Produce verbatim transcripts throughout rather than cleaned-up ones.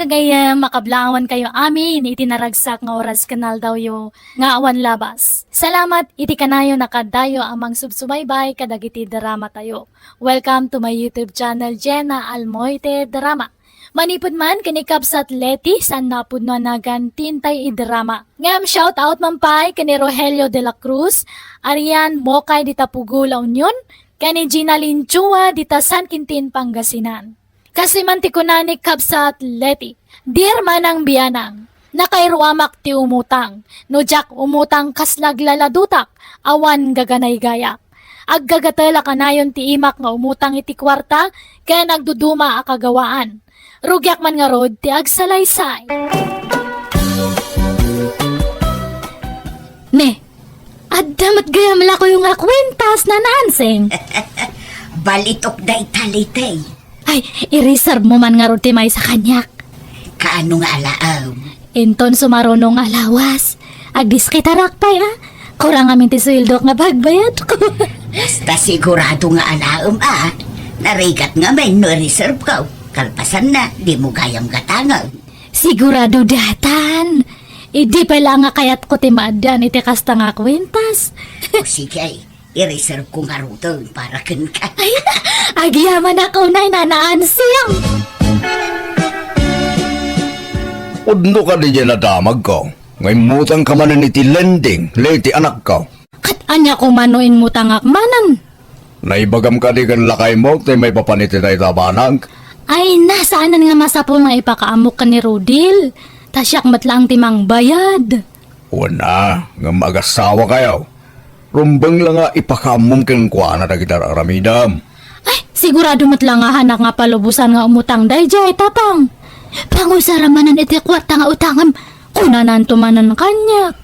Gayam, makablaankayo amin iti naragsak nga oras ken aldawyo nga awan labas. Salamat iti kanayon a kaaddayo a mangsubsubaybay kadagiti dramatayo. Welcome to my YouTube channel, Jenna Almoite Drama. Manipud man ken ni Kabsat Leti, saan nga pudno a nagan ti intay idrama. Ngem shout out man pay ken ni Rogelio de la Cruz, Arian Mokay dita Pugo, La Union, ken ni Gina Linchua dita San Quintin, Pangasinan. Kastoy man ti kuna ni Kabsat Leti, "Dear Manang Bianang, nakairuamak ti umutang. No diak umutang, kasla aglaladutak, awan gaganaygayak. Aggagatel a kanayon ti imak nga umutang iti kuarta ken agduduma a kagawaan. Rugiak man ngarud ti agsalaysay." Ne, adda met gayam lakoyo nga kuentas, Nana Ansing. Balitok dayta, Leti. Ay, i-reserve mo man ngarud ti maysa kaniak. Kaano nga alaem? Inton sumaruno nga lawas, agdiskitarak pay, a. Kurang amin ti sueldok nga pagbayadko. Basta sigurado nga alaem, a. Narigat ngamin no i-reserve ko. Kalpasanna, dimo gayam gatangen. Sigurado daytan. Idi pay la nga kayatko ti maaddan iti kasta nga kuentas. O sige, i-reserve ko ngaruden para kenka. Ay, agyamanak unay, Nana Ansing. Pudno kadi diay nadamagko nga immutangka manen iti lending, Leti, anakko? Ket ania koma no immutangak manen? Naibagam kadi ken lakaymo ti maipapan iti dayta a banag? Ay, na, saanen nga masapul nga ipakaammok ken ni Rodil. Ta siak met laeng ti mangbayad. Wen a, ngem agasawakayo. Rumbeng la nga ipakaammom kenkuana dagiti ar-aramidem. Ay, sigurado met la nga hanak nga palubosan nga umutang daydiay, Tatang. Pangusara manen iti kuarta nga utangem, kunananto manen kaniak.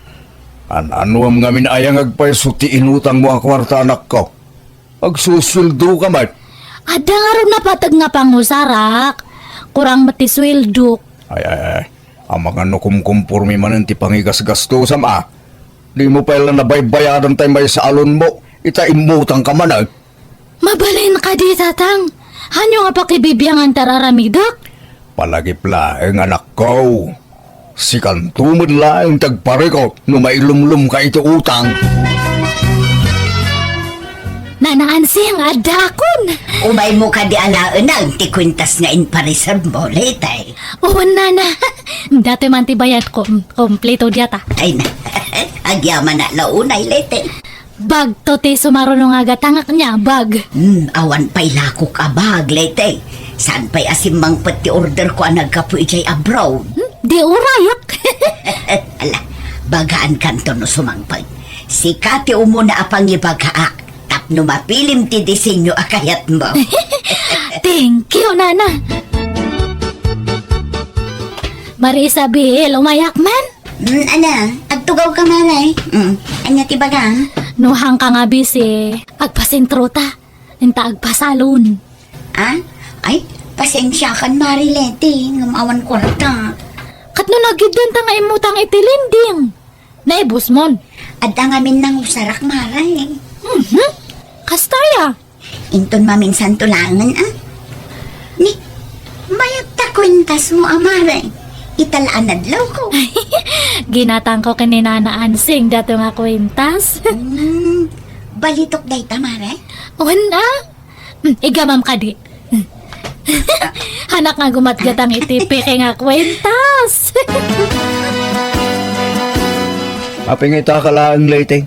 An-anuem ngamin aya nga agpayso ti inutangmo a kuarta, anakko? Agsusueldoka met. Adda ngarud napateg nga pangusarak. Kurang met ti sueldok. Ay, ay, ay. Amangan no kumkumpormi manen ti pangigasgastosam, a. Dimo pay la nabaybayadan tay maysa a loanmo, ita immutangka manen. Mabalin kadi, Tatang? Ania nga pakibibiangan ti ar-aramidek? Palagip laeng, anakko. Sikanto met laeng ti agparikut no mailumlomka iti utang. Nana Ansing, addakon. Umaymo kadi alaengen ti kuentas nga inpareservemo, Leti? Wen, Nana. Datoy man ti bayadko. Kompleto diata. Ay na. Agyamanak la unay, Leti. Bagto ti sumaruno nga gatangek nia, bag. Hmm, awan pay lakok a bag, Leti. Saan pay a simmangpet ti orderko a naggapu idiay abroad? Hmm, di urayak. Ala, bagaankanto no sumangpet. Sika ti umuna a pangibagaak tapno mapilim ti disenyo a kayatmo. Thank you, Nana. Mari Isabel, umayak man? Mm, ana, agtugawka, Mare. Mm, ania ti bagam? No haanka nga busy, agpasentrota. Inta agpasalon. Ah? Ay, pasensiakan, Mare Leti, ngem awan kuarta. Ket no nagiddenta nga immutang iti lending, naibusmon? Adda ngamin nangusarak, Mare. Mhm. Kasta aya? Inton maminsanto laengen, a? Ni, mayat ta kuentasmo a, Mare. Ita la a nadlawko. Ginatangko ken ni Nana Ansing dato nga kuentas. Hmm, balitok dayta, Mare? Wen a? Hmm, igamam kadi. Hanak nga gumatgatang iti peke nga kuentas. Apay nga ita ka laeng, Leti?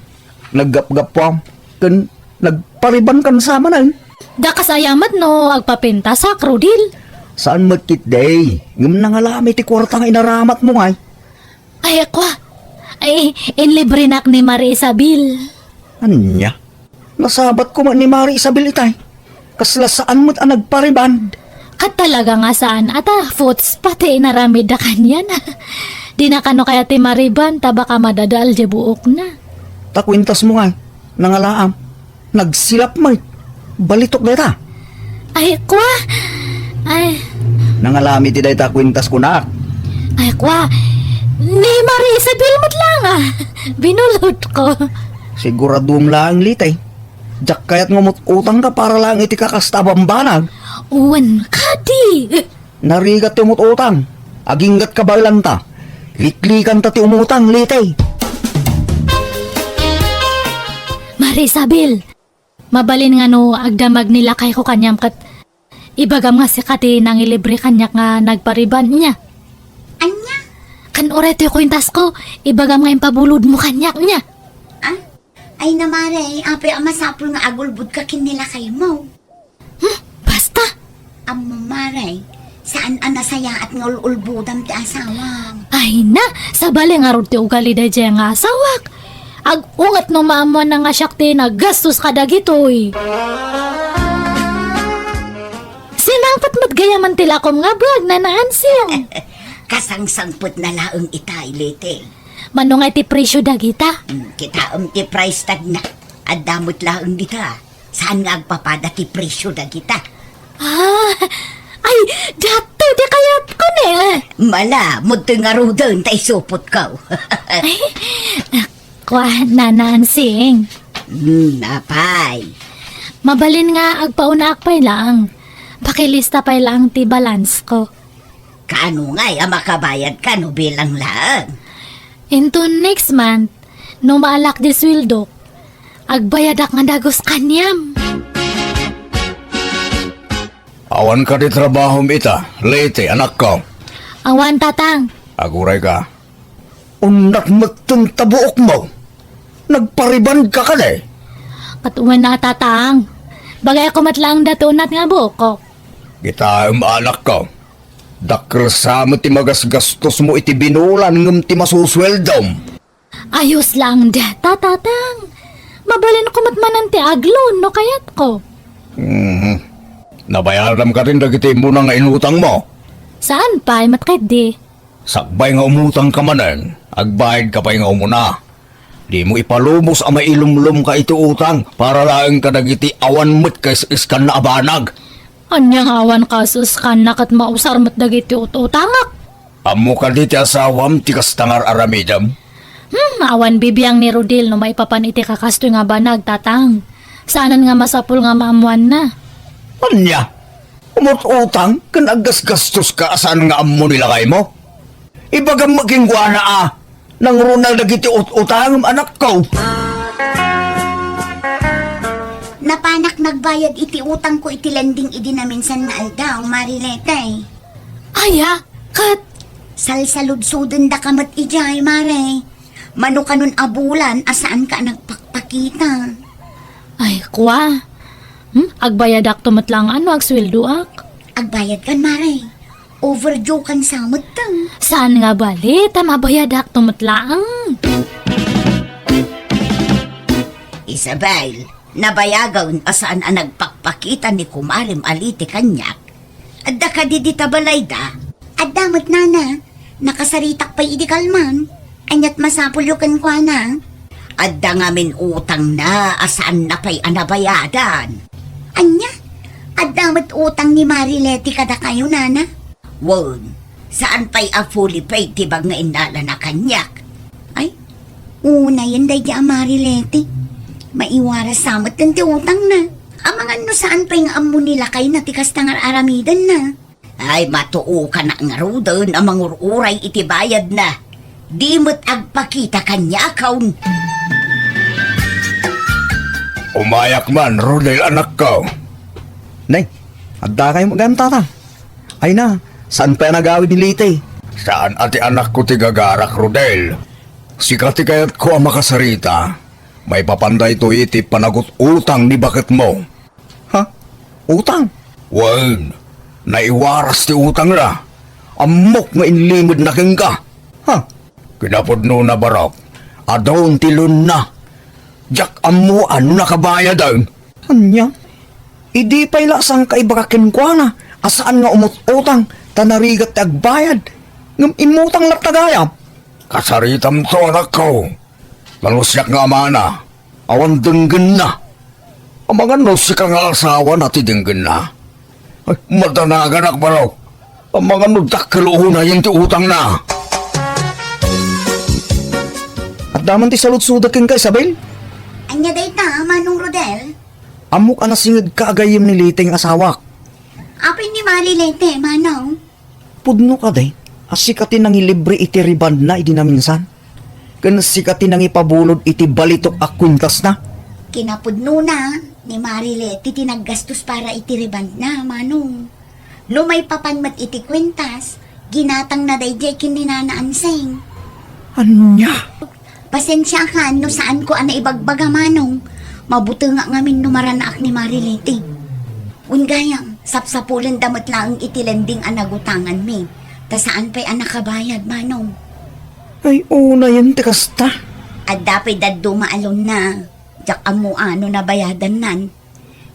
Naggapgappuam ken nagparibankan sa manen. Dakas aya met no agpapintasak, Rodil? Saan met ketdi, ngem nangalami ti kuarta nga inaramatmo ngay. Ay, kua. Ay, inlibrenak ni Mari Isabel. Ania? Nasabat koma ni Mari Isabel itay. Kasla saan met a nagpariband. Ket talaga nga saan, ata, puts, pati inaramidda kaniana. Dina kano kayat ti mariband, ta baka madadael diay buokna. Ta kuentasmo ngay, nangalaam. Nagsilap met. Balitok dayta. Ay, kua. Ay. Nangalami ti dayta kuentas kunak. Ay, kua. Ni Mari Isabel met la nga. Binulotko. Siguraduem laeng, Leti. Diak kayat nga umut-utangka para laeng iti kakasta a bambanag. Wen kadi. Narigat ti umut-utang. Aginggat kabaelanta. Liklikanta ti umutang, Liti. Mare Isabel, mabalin nga no agdamag ni lakayko kaniam ket ibagam nga sika ti nangilibre kaniak nga nagpariban, ania? Ania? Ken uray ti kuentasko, ibagam nga impabulodmo kaniak, ania? Ah? Ay na, Mare, apay a masapul nga agulbodka ken ni lakaymo? Hmm, basta! Ammo, Mare, saan a nasayaat nga ul-ulbodam ti asawam. Ay na, sabali ngarud ti ugali daydiay nga asawak. Ag-unget no maammoanna nga siak ti naggastos kadagitoy. Sinangpet met gayamen ti lakom nga bag, Nana Ansing. Kasangsangpetna laeng itay, Liti. Mano ngay ti presyo dagita? Hmm, kitaem ti price tagna. Adda met laeng dita. Saan nga agpapada ti presyo dagita? Ah, ay, datoy ti kayatko ne. Mala, mudtoy ngaruden ta isupotko. Ay, kua, Nana Ansing. Hmm, apay? Mabalin nga agpaunaak pay laeng. Pakilista pay laeng ti balance ko. Kaano ngay a makabayadka no bilang laeng? Inton next month, no maalak di sueldok, agbayadak nga dagus kaniam. Awan kadi trabahom ita, Liti, anakko? Awan, Tatang. Agurayka. Unat metten ta buokmo. Nagparibandka kadi? Ket wen a, Tatang. Bagayko met laeng datoy unat nga buokko. Kitaem, anakko. Dakkel sa met ti magasgastosmo iti binulan ngem ti masusueldom. Ayos laeng dayta, Tatang. Mabalinko met manen ti agloan no kayatko. Mhm. Nabayadam kadin dagiti immuna nga inutangmo? Saan pay met ketdi. Sakbay nga umutangka manen, agbayadka pay nga umuna. Dimo ipalubos a mailumlomka iti utang para laeng kadagiti awan met kaisiskanna a banag. Ania nga awan kaisiskanna ket mausar met dagiti ut-utangak? Ammo kadi ti asawam ti kasta nga ar-aramidem? Hmm, awan bibiang ni Rodel no maipapan iti kakastoy nga banag, Tatang. Saanen nga masapul nga maammoanna. Ania? Umut-utang ken aggasgastoska a saan nga ammo ni lakaymo? Ibagam met kenkuana a, nangruna dagiti ut-utangem, anakko. Napanak nagbayad iti utangko iti lending idi naminsan nga aldaw, Mare Leti. Aya, ket? Salsaludsodendaka met idiay, Mare. Mano kanon a bulan a saanka a nagpakpakita? Ay, kua. Hmm? Agbayadakto met laeng no agsueldoak. Agbayadkan, Mare. Overdue kan sa met, ah. Saan nga bali, ta mabayadakto met laeng. Isabel, nabayagen a saan a nagpakpakita ni kumarem a Leti kaniak. Adda kadi dita balayda? Adda met, nana. Nakasaritak pay idi kalman. Ania't masapulyo kenkuana? Adda ngamin utangna a saanna pay a nabayadan. Ania? Adda met utang ni Mare Leti kadakayo, nana? Wen, saan pay a fully paid ti bag nga innalana kaniak. Ay, unayen daydi a Mare Leti. Maiwaras sa met ti utangna. Amangan no saan pay nga ammo ni lakayna ti kasta nga ar-aramidenna. Ay, matuokanak ngaruden a mangur-uray iti bayadna. Di met agpakita kaniakon. Umayak man, Rodel, anakko. Nay, adda kayo gayam, tata? Ay na, saan pay a nagawid ni Liti? Saan a ti anakko ti gagarak, Rodel. Sika ti kayatko a makasarita. Maipapan daytoy iti panagut-utang ni baketmo. Ha? Utang? Wen, naiwaras ti utangna. Ammok nga inlimedna kenka. Ha? Kinapudnona, barok, adun ti loan-na. Diak ammoan no nakabayaden. Ania? Idi pay la saan ka ibaga kenkuana a saan nga umut-utang ta narigat ti agbayad, ngem immutang latta gayam. Kasaritam to, anakko. Mano siak nga amana, awan denggenna. Amangan no sika nga asawana ti denggenna. Ay, madanaganak, barok. Amangan no dakkel unayen ti utangna. Adda man ti saludsodak kenka, Isabel? Ania dayta, Manong Rodel? Ammok a nasingedka a gayyem ni Liti nga asawak. Apay ni Mare Leti, Manong? Pudno kadi, A sika ti nangilibre iti rebondna idi naminsan? Ken sika ti nangipabulod iti balitok a kuentasna? Kinapudnona ni Marilete ti naggastos para iti rebondna, Manong. No maipapan met iti kuentas, ginatangna daydiay ken ni Nana Anseng. Ania? Pasensiakan no saanko a naibagbaga, Manong. Mabutengak ngamin no maranaak ni Marilete. Wen gayam, sapsapulenda met laeng iti lending a nagutanganmi, ta saan pay a nakabayad, Manong. Ay, unayen ti kasta. Adda pay dadduma a loan-na. Diak ammo a no nabayadannan.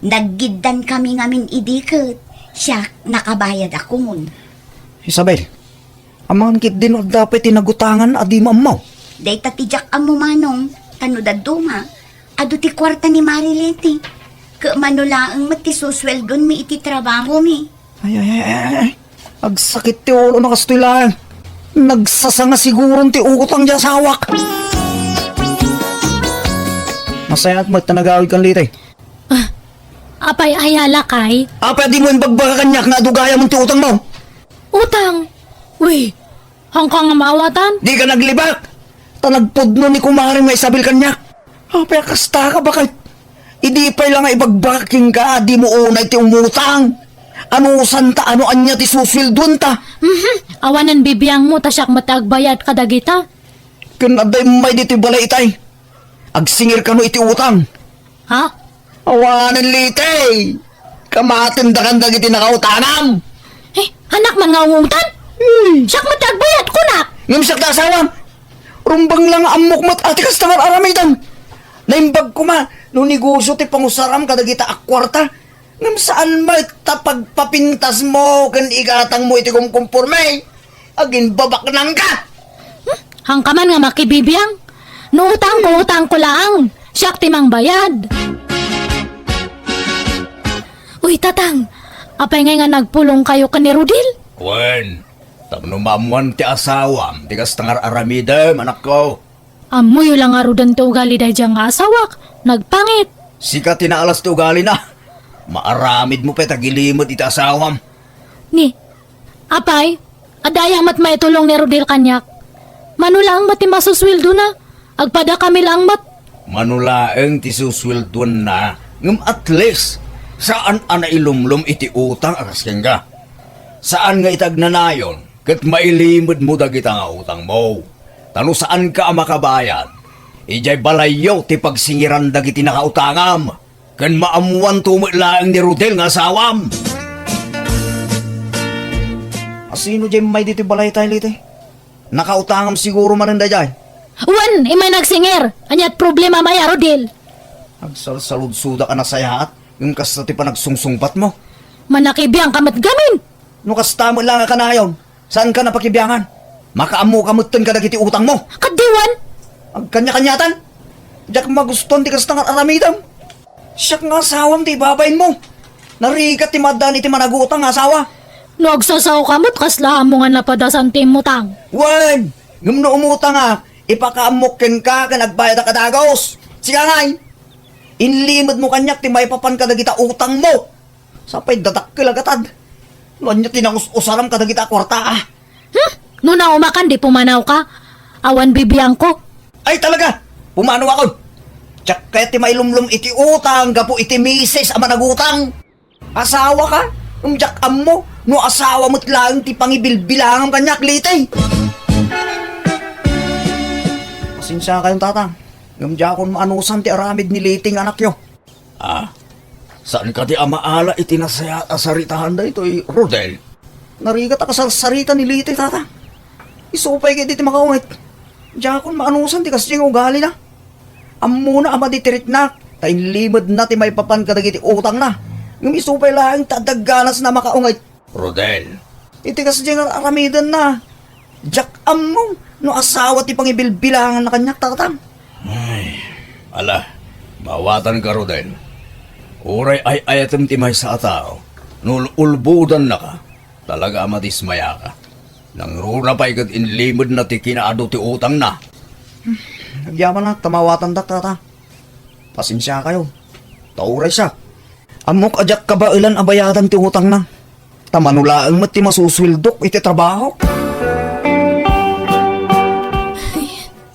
Naggiddan kami ngamin idi ket siak nakabayad a kun. Isabel, amangan ketdi no adda pay ti nagutangan a di maammo. Dayta ti diak ammo, Manong, ta no dadduma, adu ti kuarta ni Marilete. Ket mano laeng met ti susueldonmi iti trabahomi. Ay, ay, ay, ay, ay. Agsakit ti ulo na kastoy laeng. Nagsasanga siguron ti utang ti asawak. Nasayaat met ta nagawid kan Lite. Ah, apay, aya lakay? Apay a dimo imbagbaga kaniak nga adu gayam ti utangmo? Utang? Uy, haanka nga maawatan? Dika naglibak! Ta nagpudno ni kumarem nga Isabel kaniak. Apay a kasta ka, baket? Idi pay la nga ibagbaga kenka a dimo unay ti umutang. Anusanta no ania ti susueldoenta? Mhm. Awanen bibiangmo ta siak met ti agbayad kadagita. Ken adda immay ditoy balay itay. Agsingir kano iti utang. Ha? Awanen Lite! Kamatendakan dagiti nakautangam! Eh, anak man nga ungutan? Hmm. Siak met ti agbayad, kunak! Ngem siak ti asawam! Rumbeng la nga ammok met a ti kasta nga aramidem! Naimbag koma no negosio ti pangusaram kadagita a kuarta, ngem saan met ta pagpapintasmo ken igatangmo iti kumkumporme. Agimbabaknangka! Hmm? Haanka man nga makibibiang? No utangko, utangko laeng. Siak ti mangbayad. Uy, Tatang, apay ngay nga nagpulongkayo ken ni Rodel? Wen, tapno maammoan ti asawam ti kasta nga ar-aramidem, anakko. Ammoyo la ngaruden ti ugali daydiay nga asawak, nagpangit. Sika ti naalas ti ugalina. Maaramidmo pay ta gilimed iti asawam. Ni, apay, adda aya met maitulong ni Rodel kaniak? Mano laeng met ti masusueldona? Agpadakami laeng met. Mano laeng ti susueldoanna, ngem at least, saan a nailumlom iti utang a kas kenka. Saan nga iti agnanayon, ket mailimedmo dagita nga utangmo. Ta no saanka a makabayad, idiay balayyo ti pagsingiran dagiti nakautangam, ken maammoanto met laeng ni Rodel nga asawam. Asino diay immay ditoy balay tayo, Lite? Nakautangam siguro manen daydiay. Wen, immay nagsingir. Ania't problemam aya, Rodel? Agsalsaludsodak a nasayaat, ngem kasta ti panagsungsungbatmo. Manakibiangka met gamin. No kasta met la nga kanayon, saanka napakibiangan? Makaammoka metten kadagiti utangmo. Kaddiwan? Agkaniakaniatan? Diak magustuan ti kasta nga aramidem. Siak nga asawam ti ibabainmo. Narigat ti maaddaan iti managutang nga asawa. No agsasaoka met, kasla ammo nga napadasan ti immutang. Wen, ngem no umutangak, ipakaammok kenka ken agbayadak a dagus. Sika ngay, inlimedmo kaniak ti maipapan kadagita utangmo. Sapay dadakkel a gatad. No ania ti nangus-usaram kadagita a kuarta, a? Hmm? No naumakan, di pumanawka? Awan bibiangko. Ay, talaga! Pumanawakon! Diak kayat ti mailumlom iti utang gapu iti misis a managutang. Asawaka? Ngem diak ammo no asawa met laeng ti pangibilbilangam kaniak, Lite. Pasensiakayon, Tatang. Ngem diakon maanusan ti aramid ni Lite nga anakyo. Ah, saanka ti amaala iti nasayaat a saritaan daytoy, Rodel? Narigat a kasarsarita ni Lite, Tata. Isu pay ket iti makaunget. Diakon maanusan ti kasdiay nga ugalina. Ammona a madi ti riknak, ta inlimedna ti maipapan kadagiti utangna. Ngem isu pay laeng ta adda ganasna a makaunget. Rodel. Iti kasdiay nga aramidenna, diak ammo no asawa ti pangibilbilanganna kaniak, Tatang. Ay, ala, maawatanka, Rodel. Uray ay-ayatem ti maysa a tao, no ul-, ulbodannaka, talaga a madismayaka. Nangruna pay ket inlimedna ti kinaadu ti utangna. Agyamanak ta maawatandak, Tata. Pasensiakayo. Ta uray siak, ammok a diak kabaelan a bayadan ti utangna. Ta mano laeng met ti masusueldok iti trabahok.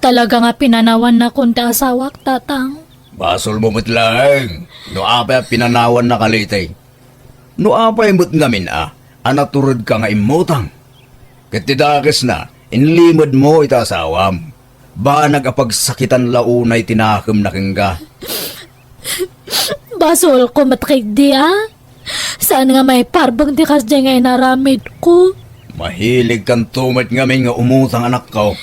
Talaga nga pinanawannakon ti asawak, Tatang. Basolmo met laeng no apay a pinanawannaka, Leyte. No apay met ngamin a, a naturedka nga immutang. Ket ti dakesna, inlimedmo iti asawam. Banag a pagsakitan la unay ti nakemna kenka. Basolko met ketdi a. Saan nga maiparbeng ti kasdiay nga inaramidko. Mahiligkanto met ngamin nga umutang, anakko.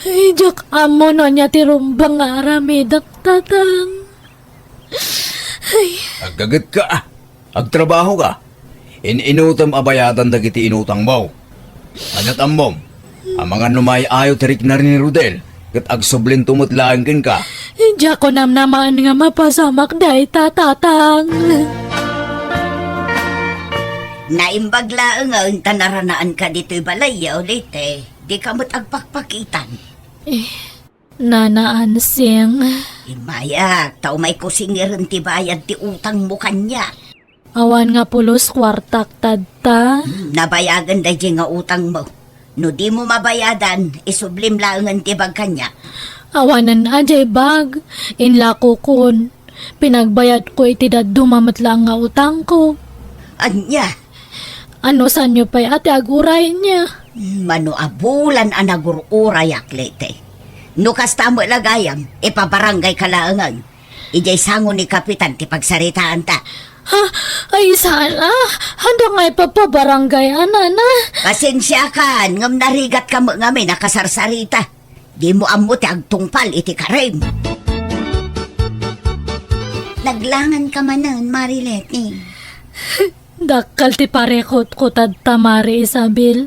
Ay, diak ammo no ania ti rumbeng nga aramidek, Tatang. Ay. Aggagetka, a. Agtrabahoka. In-inutem a bayadan dagiti inutangmo. Ania't ammom, amangan no maayo ti rikna ni Rodel, ket agsublinto met laeng kenka. Diak namnamaen nga mapasamak dayta, Tatang. Naimbag laengen ta naranaanka ditoy balay, Leyte. Dika met agpakpakitan. Eh, Nana Ansing. Immayak, ta umayko singiren ti bayad ti utangmo kaniak. Awan nga pulos kuartak tadta. Hmm, nabayagen daydiay nga utangmo. No dimo mabayadan, isublim laengen ti bag kaniak. Awanen a diay bag, inlakokon. Pinagbayadko iti dadduma met laeng nga utangko. Ania? Anusanyo pay a ti aguray nia? Mano a bulan a nagur-urayak, Leyte. No kasta met la gayam, ipabarangayka laengen. Idiay sango ni Kapitan ti pagsaritaanta. Ha? Ay, saan a? Haanda nga ipapabarangay a, Nana. Pasensiakan, ngem narigatka met ngamin a kasarsarita. Dimo ammo ti agtungpal iti karim. Naglanganka manen, Mare Leyte. Dakkel ti parikutko tadta, Mare Isabel.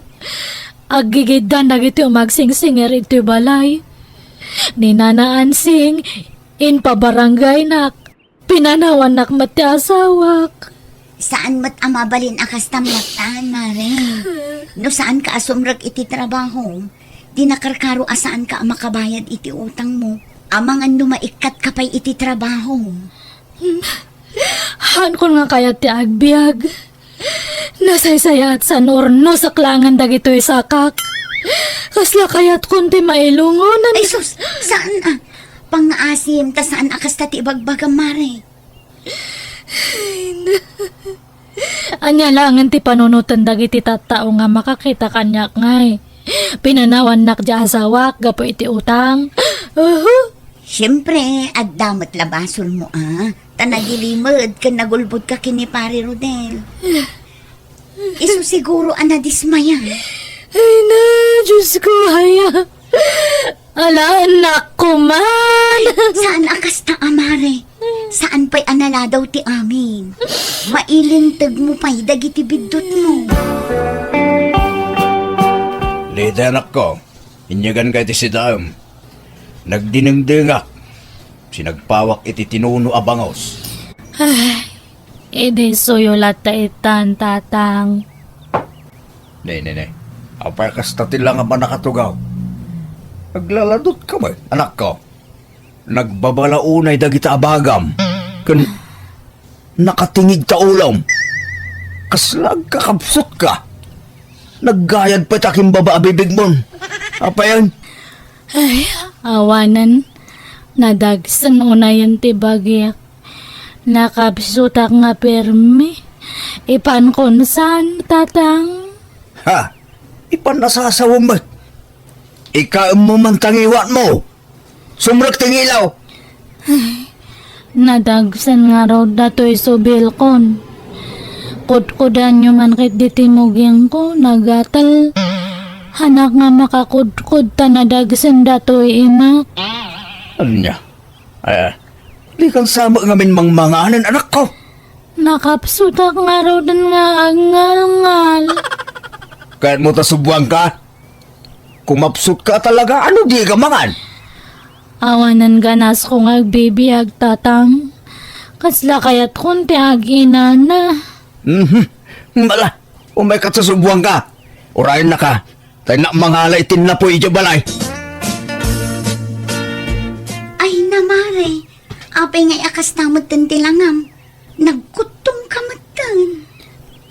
Aggigiddan dagiti umagsingsinger iti balay. Ni Nana Ansing, impabarangaynak. Pinanawannak met ti asawak. Saan met a mabalin a kasta met laeng, Mare. No saanka a sumrek iti trabahom, di nakarkaro a saanka a makabayad iti utangmo. Amangan no maikkatka pay iti trabahom. Haankon nga kayat ti agbiag. Nasaysayaat san urnosek laengen dagitoy sakak. Kasla kayatkon ti mailungon. Ay sus, saan a? Pangngaasim, ta saan a kasta ti ibagbagam, Mare. Ania laengen ti panunoten dagiti tattao nga makakita kaniak ngay? Pinanawannak ti asawak gapu iti utang. Uhu. Siempre, adda met la basolmo a. Ta nagilimed ken nagulbodka ken ni Pare Rodel. Isu siguro a nadismaya. Ay na, Diyos ko, aya. Ala, anak ko man. Ay, saan a kasta a, Mare? Saan pay a naladaw ti amin? Mailinteg mo pay dagiti biddutmo. Leyte, anakko, inyaganka iti sidaem. Nagdinengdengak. Sinagpawak iti tinuno a bangus. Ay, idi suyo latta itan, Tatang. Ne, ne, ne. Apay kasta ti langam a nakatugaw? Naglaladot ka met, anakko. Nagbabalaunay dagita a bagam. Ken nakatingig ta ulom. Kasla agkakabsut ka. Naggayad pay ta kimbaba a bibigmon. Apayen? Ay, awanen. Nadagsen unayen ti bagik. Nakabsutak nga permi. Ipankon saan, Tatang? Ha? Ipan nasasawem met. Ikaemmo man tangiwatmo. Sumrek ti ngilaw. Ay, nadagsen ngarud datoy subilkon. Kudkudanyo man ketdi ti mugingko, nagatel. Hanak nga makakudkod ta nadagsen datoy imak. Ania? Eh, dikan sa met ngamin mangmanganen, anakko. Nakapsutak ngaruden nga agngalngal. Kayatmo ta subuanka? Kumapsutka talaga, ano dika mangan? Awanen ganasko nga agbibiag, Tatang. Kasla kayatkon ti aginana. Mhm. Mala, umayka ta subuanka. Urayennaka, ta innak mangala iti napuy idiay balay. Ay na, Mare, apay ngay a kasta metten ti langam? Nagkuttongka metten.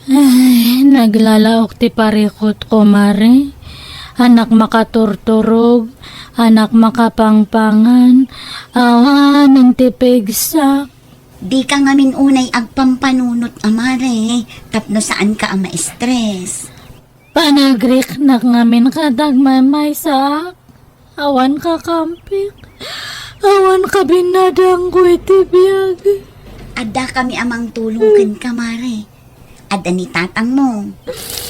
Ay, naglalaok ti parikutko, Mare. Anak makaturturog, anak makapangpangan, awanen ti pigsak. Dika ngamin unay agpampanunot a mare tapno saanka a ma-stress. Panagriknak ngamin ket agmaymaysaak. Awan kakampik. Awan kabinnadangko iti biag. Adda kami a mangtulong kenka, mare. Adda ni tatangmo.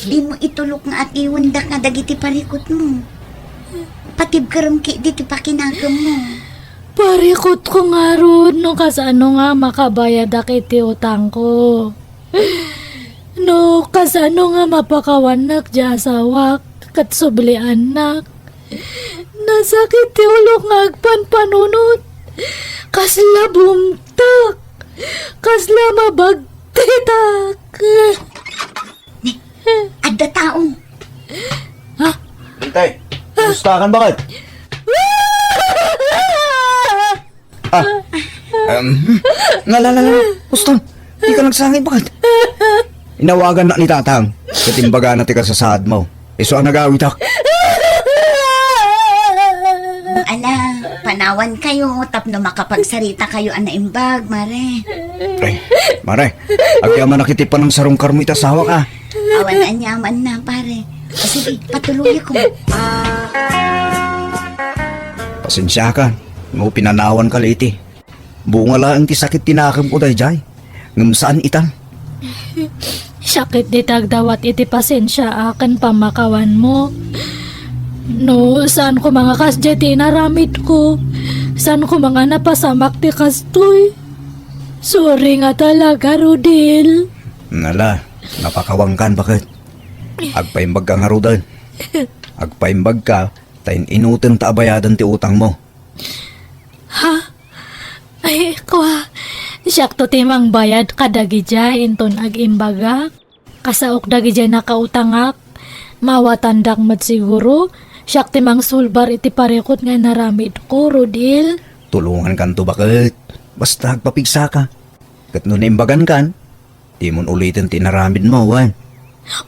Dimo itulok nga atiwendaka dagiti parikutmo. Patibkerem ketdi ti pakinakemmo. Parikutko ngarud no kasano nga makabayadak iti utangko. No kasano nga mapakawannak ti asawak ket subliannak. Nasakit ti ulok nga agpanpanunot. Kasla bumtak. Kasla mabagtitak. Ni, adda tao. Ha? Itay, kumusta ka, baket? Ah, um, nga, la, la, la, la. Kumusta? Di ka nagsangit, baket? Inawagan na ni tatang. Katimbagana ti kasasaad mo. Isu a nagawitak. Ala, panawan kayo tapno makapagsarita kayo a naimbag, mare. Ay, mare, agyamanak iti panangsarungkarmo iti asawak, a. Awan aniamanna, pare. O sige, patuloyko. Pasensiakan, no pinanawanka la iti. Bunga laeng ti sakit ti nakemko daydiay, ngem saan itan. Siak ketdi ti agdawat iti pasensiaak ken pammakawanmo. No, saan koma nga kasdiay ti inaramidko. Saan koma nga napasamak ti kastoy. Sorry nga talaga, Rodel. Ala, napakawankan, baket. Agpaimbagka ngaruden. Agpaimbagka, ta in-inutenta a bayadan ti utangmo. Ha? Ay, kua, siakto ti mangbayad kadagidiay inton agimbagak. Kasaok dagidiay nakautangak. Mawatandak met siguro. Siak ti mangsulbar iti parikut nga inaramidko, Rodel. Tulongankanto, baket. Basta agpapigsaka. Ket no naimbagankan, dimon uliten ti inaramidmo, wen?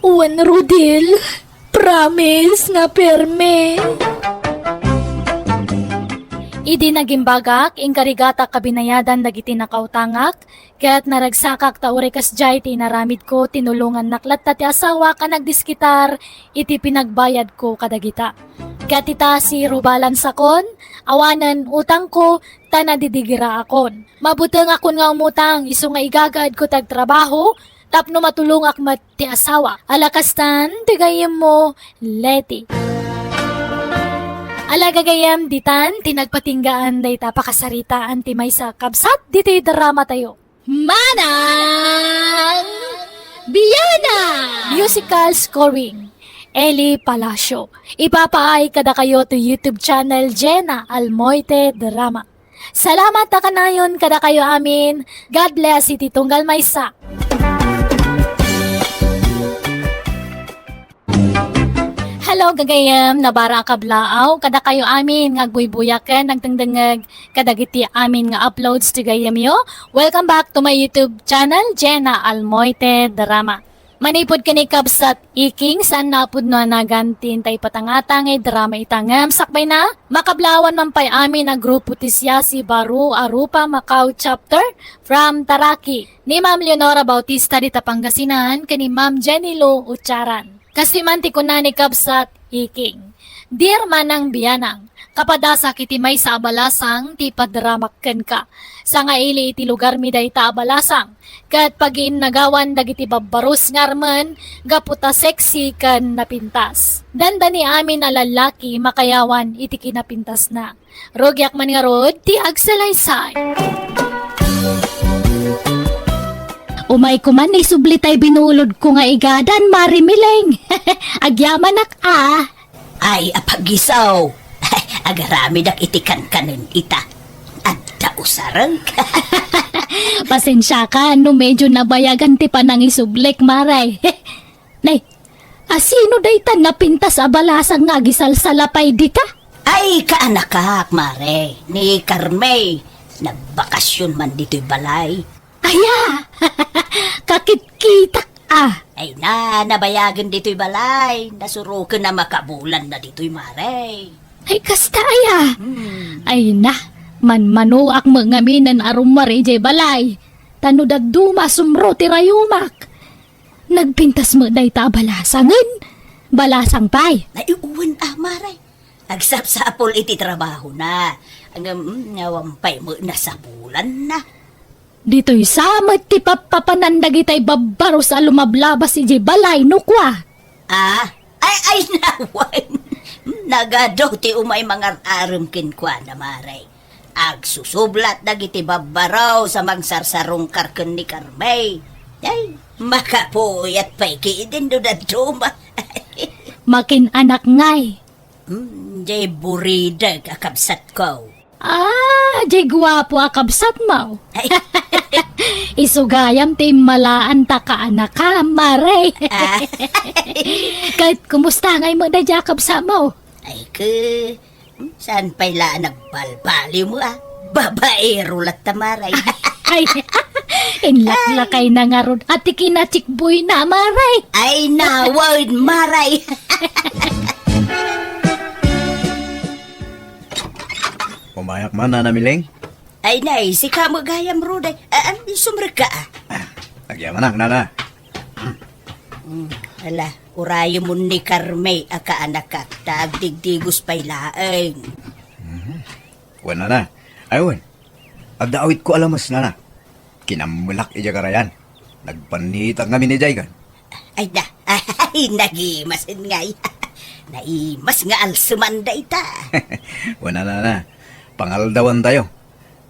Wen, Rodel. Promise nga perme. Idi nagimbagak, inkarigatak a binayadan dagiti nakautangak, ket naragsakak ta uray kasdiay ti inaramidko, tinulongannak latta ti asawak a nagdiskitar iti pinagbayadko kadagita. Ket ita, zero balance-akon, awanen utangko, ta nadidigiraakon. Mabutengakon nga umutang, isu nga igagaedko ti agtrabaho, tapno matulongak met ti asawa. Ala kastan, ti gayyemmo, Leti. Ala gagayyem, ditan ti nagpatinggaan dayta pakasaritaan ti maysa a kabsat ditoy dramatayo. Manang Biana! Musical scoring, Eli Palacio. Ipapaay kadakayo to YouTube channel Jenna Almoite Drama. Salamat a kanayon kadakayo amin. God bless iti tunggal maysa. Hello, gagayyem, nabara a kablaaw kadakayo amin nga agbuybuya ken nagdengdengngeg kadagiti amin nga uploads ti gayyemyo. Welcome back to my YouTube channel, Jenna Almoite Drama. Manipud ken ni kabsat Iking, saan a pudno a nagan ti intay patangata nga idrama ita ngem sakbayna, makablaawan man pay amin a grupo ti siasi Baru a Rupa Macau Chapter from Taraqui, ni Ma'am Leonora Bautista dita Pangasinan ken ni Ma'am Jenny Lou Ucharan. Kastoy man ti kuna ni kabsat Iking. Dear Manang Bianang, kapadasak iti maysa a balasang ti ipadramak kenka. Sangaili iti lugarmi dayta a balasang, ket pagiinnagawan dagiti babbarus nga armen gapu ta sexy ken napintas. Dandani amin a lallaki makayawan iti kinapintasna. Rugiak man ngarud ti agsalaysay. Umayko man isubli tay binulodko nga igadan, Mari Mileng. Agyamanak a. Ay, apagisaw. Agaramidak iti kankanen ita. Adda usareng. Pasensiaka no medyo nabayagan ti panangisublek, Mare. Nay, asino dayta napintas a balasang nga agisalsalapay dita? Ay, kaanakak, Mare. Ni Carmey. Nagbakasyon man ditoy balay. Aya! Kakitkitak a! Ay na, a nabayagen ditoy balay, nasuroken a makabulanna ditoy, Mare. Ay, kasta aya. Hmm. Ay na, manmanoak met ngamin a rummuar idiay balay. Ta no dadduma, sumro ti rayumak. Nagpintas met dayta a balasangen. Balasang pay. Ay, wen a, Mare. Agsapsapul iti trabahona. Ngem, mm, awan pay met nasapulanna. Ditoy sa met ti pappapanan dagitay babbaros a lumablabas idiay balay, no kua? Ah? Ay, ay, nawan. Nagadu ti umay mangar-arem kenkuana, Mare. Agsusublat dagiti babbaros a mangsarsarungkar ken ni Carme. Ay, makapuyat pay ketdin no dadduma. Makin-anak ngay. Hmm, jay buridek a kabsatko. Ah, jay guapo a kabsatmo. Ay. Isu gayam ti immalaan ta kaanakam, Mare. Ah. Ket kumusta ngay met daydiay a kabsatmo? Ay, ke, hmm, saan pay la a nagbalbaliw mo, ah? Babaero latta, Mare. Ay, inlaklakayna ngarud a ti kinachikboyna, Mare. Ay, nawan, Mare. Umayak man, Nana Miling? Ay, nay, sika met gayam, Ruday. Ah, ah, sumrekka, ah. Ah, agyamanak, Nana. Hmm, ala, urayemon ni Carme a kaanakak, ta agdigdigos pay laeng. Mhm. Wen, Nana. Ay, wen. Adda awitko a lames, Nana. Kinammelak idiay karayan. Nagpannitak ngamin idiay kan. Ay na, ay, nagimasen ngay. Naimas nga alseman dayta. Wen, Nana. Pangaldawantayo.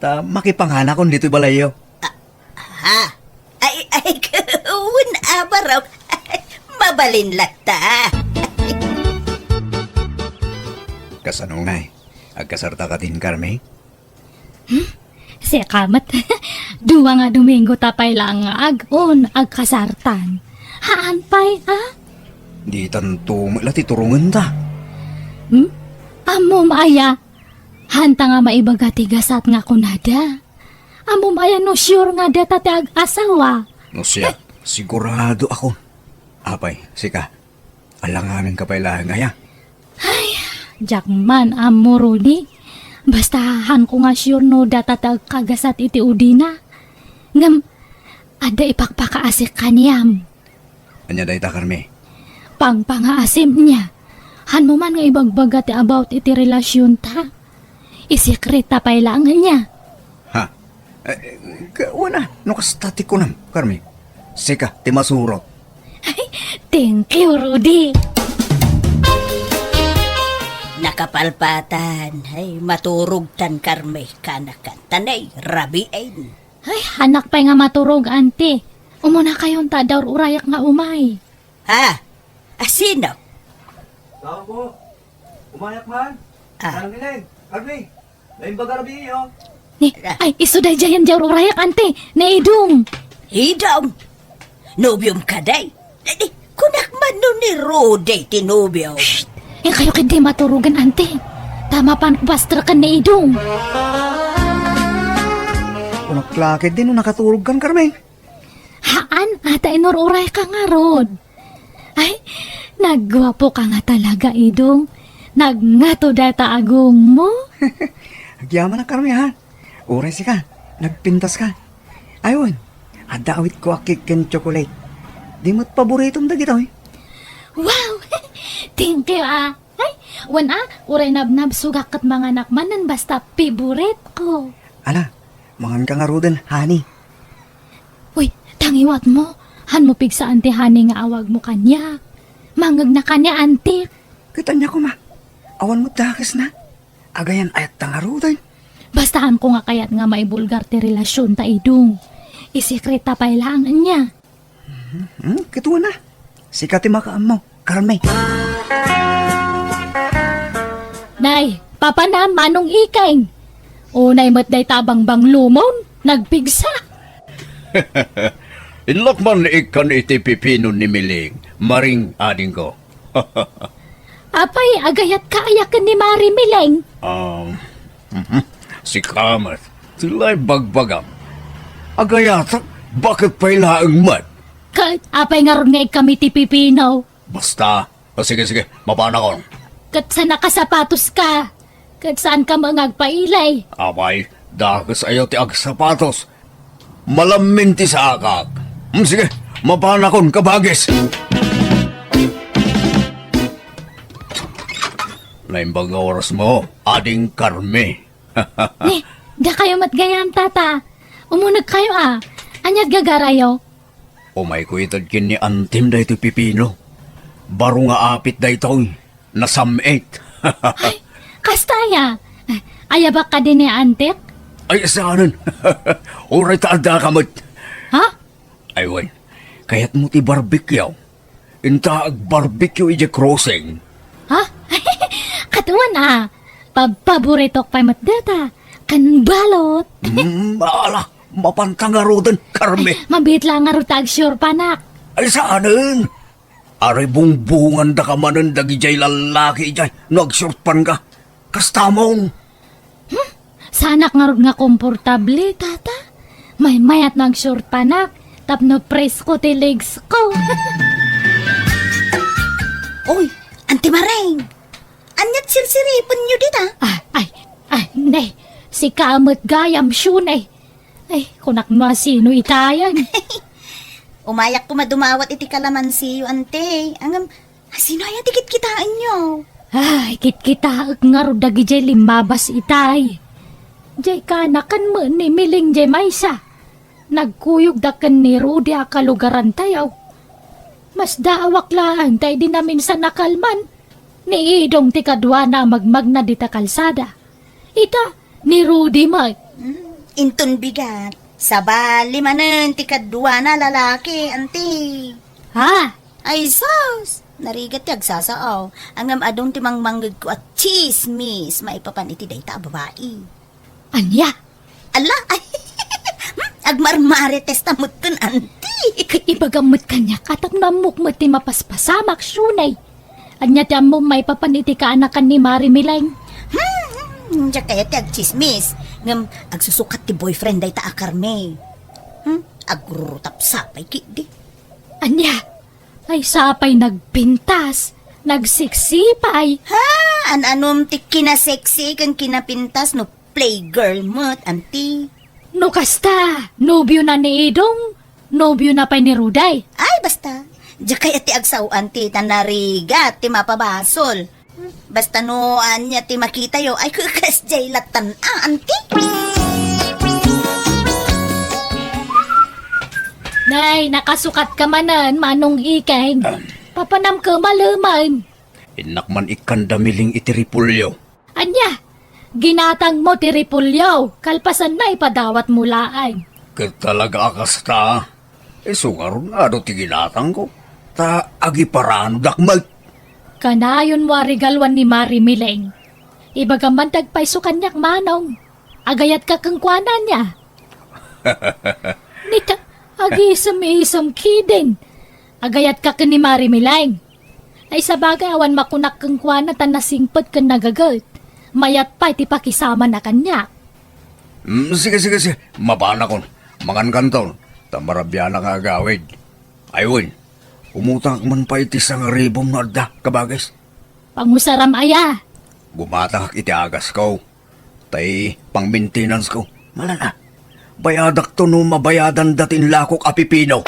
Ta makipanganakon ditoy balayyo. Ah, ha? Ay, ay, wen a, Barok. Mabalin latta. Kasano ngay? Agkasarta kadin, Carme? Hmm? Sika met. Dua nga Domingo ta pay laeng nga ag-on, agkasartan. Haan pay, a? Ditanto met la ti turongenta. Hmm? Ammom aya? Hanta nga maibaga ti gasat nga kunada. Ammom aya no sure nga data ti ag-asawa? No siak, sigurado ako. Apay, sika, alanganinka pay laeng aya? Ay, diak man ammo, Rudy. Basta hanko nga sure no data ti agkagasat iti udina. Ngem, adda ipakpakaasik kaniam. Ania dayta, Carme? Pangpangaasim nia. Hanmo man nga ibagbaga ti about iti relasionta. Isekreta pay laeng nia. Ha? Eh, ka-, wen a, no kasta ti kunam, Carme. Sika ti masurot. Ay, thank you, Rudy. Nakapalpatan, ay, maturogtan, Carme, kanakan. Tanay, rabiin. Ay, hanak pay nga maturog, Auntie. Umunakayon ta, daur-urayak nga umay. Ha? A, sino? Tao po. Umayak man. Ah. Sarang Ineng, Carme, naimbag a rabii, oh. Ni, ay, isu daydiay a daur-urayak, Auntie. Ni Idong. Idong? Nobiom kadi? Eh, di, kunak man no ni Rudy ti nobio. Shh! Inkayo ketdi maturogan, Auntie. Ta mapan ko pastreken ni Idong. Kunak la ketdi no nakaturogkan, Carme. Haan, a ta inur-urayka ngarud. Ay, nagguapoka nga talaga, Idong. Nagngato dayta a gungmo. Agyamanak, Carme, ha? Uray sika, nagpintaska. Ay, wen, adda awitko a cake ken chocolate. Di met paboritom dagitoy. Wow! Thank you, a. Ay, wen a, uray nabnabsogak ket manganak manen basta favorite ko. Ala, manganka ngaruden, honey. Uy, ta ngiwatmo, hanmo pigsaan ti honey nga awagmo kaniak. Mangngegna kaniak, Auntie. Ket ania koma, awan met dakesna. Agayan, ayatta ngaruden. Basta hanko nga kayat nga maibulgar ti relasionta, Idong. Isekreta pay laeng ania. Hmm, ket wen a. Sika ti makaammo, Carme. Nay, papanam, Manong Ikeng. Unay met dayta a bangbanglomon, nagpigsa. Inlak man ikkan iti pipino ni Miling, Maring Adingko. Apay, agayatka aya ken ni Mari Miling? Um, mhm. Sika met, ti la ibagbagam. Agayatak, baket pay laeng met? Ket apay ngarud nga ikkam iti pipino? Basta. O, sige, sige, mapanakon. Ket sa nakasapatoska, ket saanka met nga agpailay? Apay, dakes aya ti agsapatos. Malammin ti sakak. Mm, sige, mapanakon, kabagis. Naimbag nga oras mo, Ading Carmi. Ni, dakayo met gayam, Tata. Umunegkayo a. Ania't gagarayo? Umayko ited ken ni Antim daytoy pipino. Baro nga apit daytoy. Nasam-it. Ay, kasta aya? Ayabak kadi ni Antik? Ay, saanen. Uray ta addaka met. Ha? Ay, wen. Kayatmo ti barbecue? Inta ag-barbecue idiay crossing. Ha? Kaduan a. Pa-, paboritok pay met dayta. Ken balot. Mm, ala, mapanta ngaruden, Carmi. Mabiit la ngarud ta agsiurpanak. Ay, saanen? Aray bungbungandaka manen dagidiay lallaki idiay no agsiurpanka. Kastamon. Hmm? Saanak ngarud nga komportable, Tata. Maymayat no agsiurpanak tapno presko ti legs ko. Oy, Auntie Mareng! Ania't sirsiripenyo dita? Ah, ay, ay, ne. Sika met gayam, Shunay. Ay, kunak no asino itayan. Umayak koma dumawat iti kalamansiyo, Auntie. Ngem, asino aya ti kitkitaenyo? Ay, kitkitaek ngarud dagidiay limmabas itay. Diay kanakan met ni Miling diay maysa. Nagkuyogda ken ni Rudy a kalugarantayo. Masdaawak laeng ta idi naminsan a kalman, ni Idong ti kaduana a magmagna dita kalsada. Ita, ni Rudy met. Hmm, inton bigat, sabali manen ti kaduana lalaki, Auntie. Ha? Ay, sus! Narigat ti agsasao. Ngem adun ti mangmangngegko a tsismis maipapan iti dayta a babai. Ania? Ala, ay, hmm, agmarmaritesta metten, Auntie. Ket ibagam met kaniak a tapno ammok met ti mapaspasamak, Shunay. Ania ti ammom maipapan iti kaanakan ni Mari Mileng? Hmm, hmm, diak kayat ti agtsismis. Ngem agsusukat ti boyfriend dayta a Carmi. Hmm, agrurutapsa pay ketdi. Ania? Ay, sapay nagpintas, nagsiksi pay. Ha? An-anom ti kinaseksi ken kinapintas no playgirl met, Auntie? No kasta, nobio na ni Idong, nobio na pay ni Rudy. Ay, basta. Diak kayat ti agsao, Auntie, ta narigat ti mapabasol. Basta no ania ti makitayo, ay, kasdiay lattan a, Auntie. Nay, nakasukat ka manen, Manong Ikeng. Papanam ka maleman. Innak man ikkan da Miling iti repolyo. Ania? Ginatangmo ti repolyo, kalpasan na ipadawatmo laeng. Ket talaga a kasta? Isu ngarud nga adu ti ginatangko, ta agiparanodak met. Kanayonmo a regaluan ni Mari Mileng. Ibagam man ti agpayso kaniak, Manong. Agayatka kenkuana, ania? Nita, agisem-isem ketdin. Agayatka ken ni Mari Mileng. Ay, sabagay, awan makunak kenkuana ta nasingpet ken nagaget. Mayat pay ti pakisamana kaniak. Mm, sige, sige, sige. Mapanakon. Mangankanton. Ta marabianak nga agawid. Ay, wen. Umutangak man pay iti sangaribom no adda, kabagis. Pangusaram aya? Gumatangak iti agasko. Tay pang-maintenance ko. Malala. Bayadakto no mabayadan dati inlakok a pipino.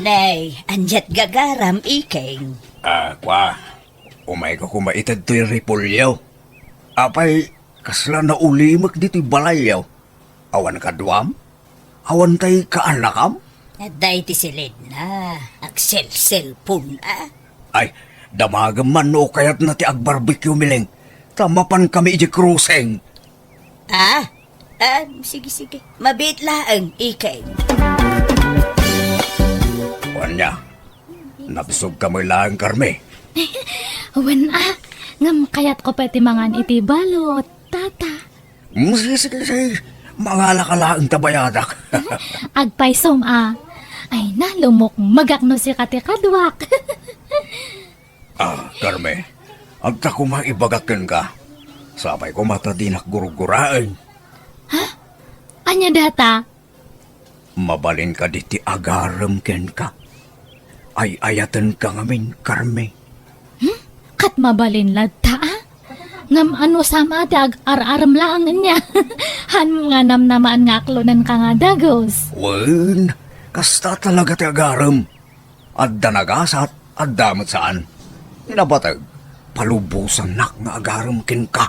Nay, ania't gagaram, Ikeng? Ah, kwa. Umayka koma ited toy repolyo. Apay, kasla naulimek ditoy balayyo. Awan kaduam? Awan tay kaanakam? Adda iti silidna, agselselpon, a. Ay, damagem man no kayatna ti agbarbecue, Miling. Ta mapan kami idiay crossing. Ah? Ah, sige, sige. Mabiit laeng, Ikeng. Ania, nabsog ka met laeng, Carmi? Wen a, ngem kayatko pay ti mangan iti balot, Tata. Mm, sige, sige, sige. Mangalaka laeng ta bayadak. Agpaysom a. Ay, nalumukmegak no sika ti kaduak. Ah, Carmi, adda koma ibagak kenka. Sapay koma ta dinak gurguraen. Ha? Ania data? Mabalin kadi ti agarem kenka? Ay-ayatenka ngamin, Carmi. Hmm? Ket mabalin latta, a? Ngem no sama ti ag-ar-arem laeng ania? Haan nga namnamaen nga aklonenka nga dagus. Wen, kasta talaga ti agarem. Adda nagasat, adda met saan. Napateg, palubosannak nga agarem kenka.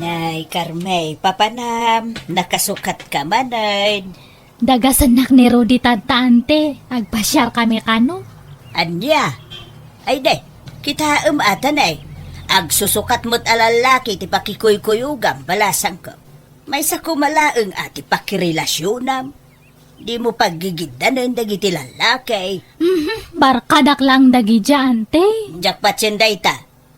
Nay, Carmi, papanam, nakasukatka manen. Dagasennak ni Rudy tanta, ante. Agpasiarkami kano. Ania? Ay, de, kitaem a ta, nay. Agsusukat met a lallaki ti pakikuykuyogam, balasangko. Maysa koma laeng a ti pakirelasionam. Dimo paggigiddanen dagiti lallaki. Mhm, barkadak laeng dagidiay, ante. Diak patien dayta.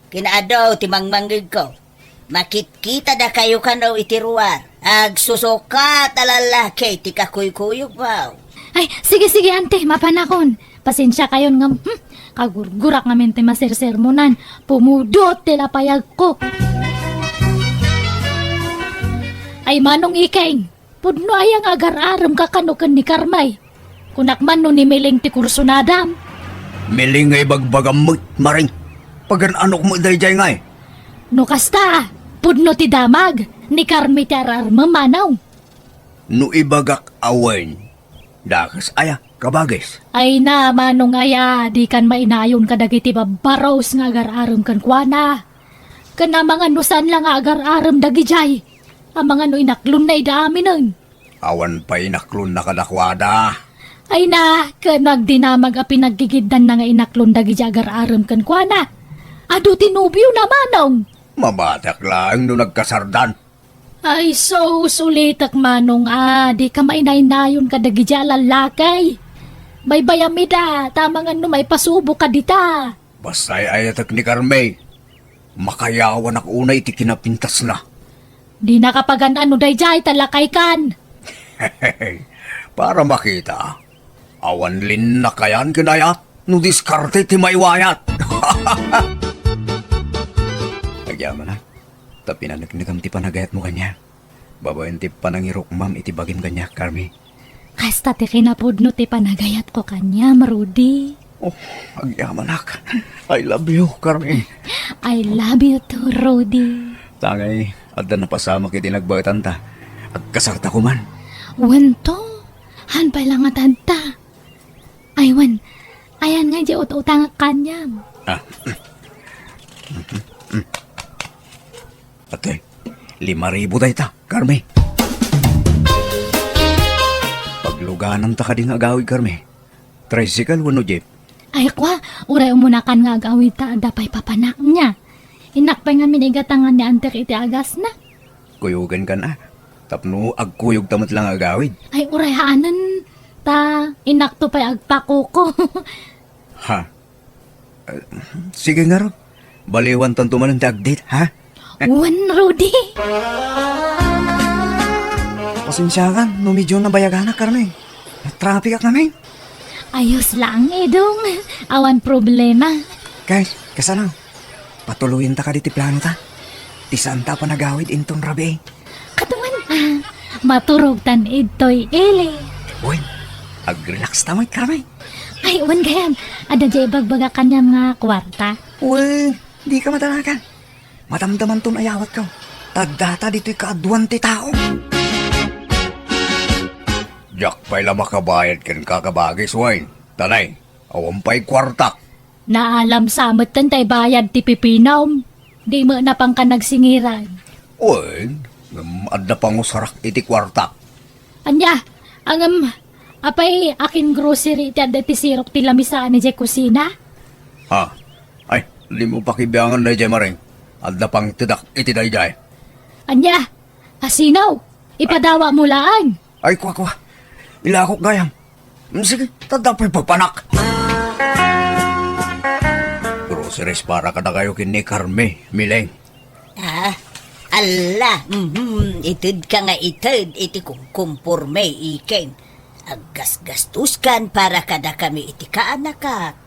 Kinaadu ti mangmangngegko. Makitkitadakayo kano iti ruar. Agsusukat a lallaki ti kakuykuyogmo. Ay, sige, sige, ante, mapanakon. Pasensiakayon ngem, hmm, kagurgurak ngamin ti masersermonan. Pumudot ti lapayagko. Ay, Manong Ikeng, pudno aya nga agar-aremka kano ken ni Carmi? Kunak man no ni Miling ti kursunadam. Miling nga ibagbagam met, Maring. Pagan-anok met daydiay ngay. No kasta, pudno ti damag, ni Carmi ti ar-armem, Manong. No ibagak a wen, dakes aya, kabagis? Ay na, Manong aya, dikan mainayon kadagiti babbaros nga agar-arem kenkuana. Ken amangan no saan la nga agar-arem dagidiay. Amangan no inaklonna ida aminen. Awan pay inaklonna kadakuada. Ay na, ken no agdinamag a pinaggigiddanna nga inaklon dagidiay agar-arem kenkuana. Adu ti nobiona, Manong. Mabatiak laeng no nagkasardan. Ay, sus, ulitek, Manong a, dika mainaynayon kadagidiay a lallaki. Baybayam ida, ta amangan no maipasuboka dita. Basta ay-ayatek ni Carmi, makayawanak unay iti kinapintasna. Dinaka pagan-an no daydiay ta lakaykan. Para makita, awan linnakayan ken ayat no diskarte ti maiwayat. Agyamanak, ta pinaneknekam ti panagayatmo kaniak. Babaen ti panangirukmam iti bagim kaniak, Carmi. Kasta ti kinapudno ti panagayatko kaniam, Rudy. Oh, agyamanak. I love you, Carmi. I love you too, Rudy. Tangay, adda napasamak iti nagbaetanta. Agkasarta koman. Wen to, han pay la nga tadta. Ay, wen, ayan nga di ut-utangak kaniam. Ah. Atoy, lima ribu dayta, Carmi. Paglugananta kadi nga agawid, Carmi? Tricycle wenno jeep? Ay, kwa, uray umunakan nga agawid ta adda pay papanak nia. Innak pay ngamin igatangan ni antek iti agasna. Kuyogankan a, tapno agkuyogta met la nga agawid. Ay, uray haanen, ta innakto pay agpakuko. Ha? Eh, sige ngarud. Baliwantanto manen ti agdate, ha? Wen, Rudy. Pasensiakan no medyo nabayaganak, Carmi. Natrapikak ngamin. Ayos laeng, Edong. Awan problema. Guys, kasano? Patuloyenta kadi ti planota. Ti saanta a panagawid inton rabii. Kaduman, ah, maturogtan idtoy ili. Wen, agrelaxta met, Carmi. Ay, wen gayam, adda diay ibagbagak kaniam nga kuarta. Wen, dika madanagan. Madamdamanton ayawatko. Adda ta ditoy kaaduan ti tao. Diak pay la makabayad kenka, kabagis, wen. Tanay, awan pay kuartak. Naalam sa metten tay bayad ti pipinom. Di met napangka nagsingiran. Wen, ngem adda pangusarak iti kuartak. Ania, ngem, apay akin grocery ti adda iti sirok ti lamisaan idiay kusina? Ha? Ay, dimo pakibiangan daydiay, Maring. Adda pangtedak iti daydiay. Ania, asino? Ipadawatmo laeng. Ay, kua, kua. Ilakok gayam. Mm, sige, tadda pay papanak. Groceries para kadakayo ken ni Carmi, Miling. Ah, alla, mhm, itedka nga ited iti kumkumporme, Ikeng. Aggasgastoskan para kadakami iti kaanakak.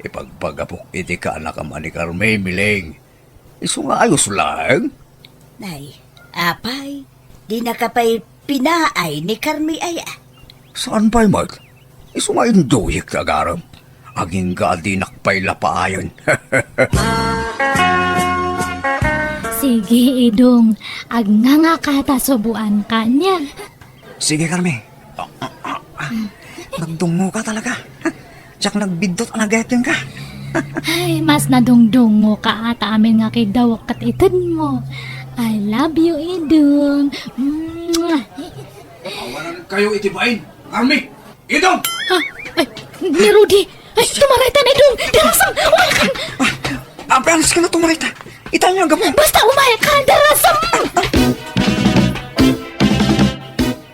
Ipagpagapok iti kaanakam a ni Carmi, Miling. Isu nga ayos laeng. Nay, apay, Dinaka pay pinaay ni Carmi aya? Saan pay met? Isu nga induyek ti agarem. Agingga a dinak pay lapaayen. Sige, Idong. Agngangaka ta suboanka nia. Sige, Carmi. Ah, ah, ah, ah. Nagdungoka talaga. Diak nagbiddut a nagayat kenka. Ay, mas nadungdungoka ata amin nga kidawak ket itedmo. I love you, Idong. Mwah. Awanan kayo iti bain, Carmi! Idong! Ah, ay, ni Rudy! Ay, tumaraytan, Idong! Dirasam! Umaykan! Ah, apeanas ka na tumarayta. Ita niyo ang gapo. Basta umaykan! Dirasam!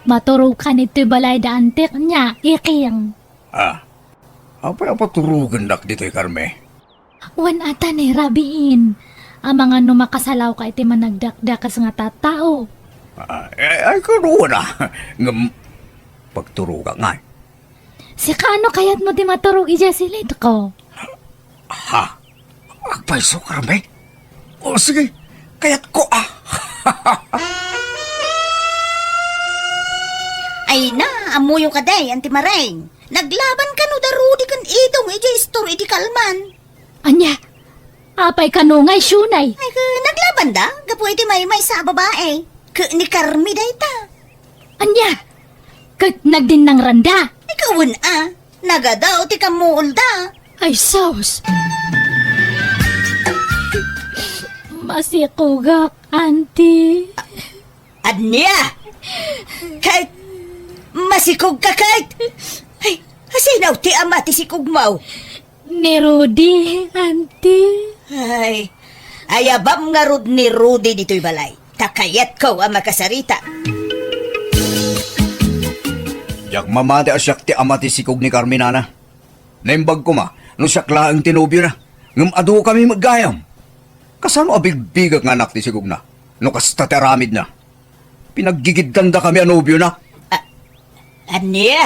Maturogkan itoy balay da antik nia, Iking. Ah, apay a paturogendak ditoy, Carmi? Wen ata ni rabiin. Amangan no makasalawka iti managdakdakes nga tattao. Ah, eh, ay, kunana. Ngem, pagturogak ngay. Sika, no kayatmo ti maturog idiay silidko? Ha? Agpayso, Carmi? O, sige. Kayatko, ah. Ay na, ammoyo kadi, Auntie Maring. Naglaban kano da Rudy ken Idong idiay istor idi kalman. Ania? Apay kano nga isyonay? Ay, ke, naglaban da, gapu iti maymaysa a babae. Ke ni Carmi dayta. Ania? Ket nagdinnangranda? Ay, kawen a. Nagadaw ti kammuolda. Ay, sus! Masikogak, Auntie. Ania? Kay, masikog ka, kay? Ay, asino ti ama ti sikog mo? Ni Rudy, Auntie. Ay, ayabam ngarud ni Rudy ditoy balay. Ta kayatko a makasarita. Diak mamati a siak ti ama ti sikog ni Carmi, nana. Naimbag koma no siak laeng ti nobiona. Ngem adu kami met gayam. Kasano a bigbigak nga anak ti sikogna no kasta ti aramidna? Pinaggigiddandakami a nobiona. A-, ania?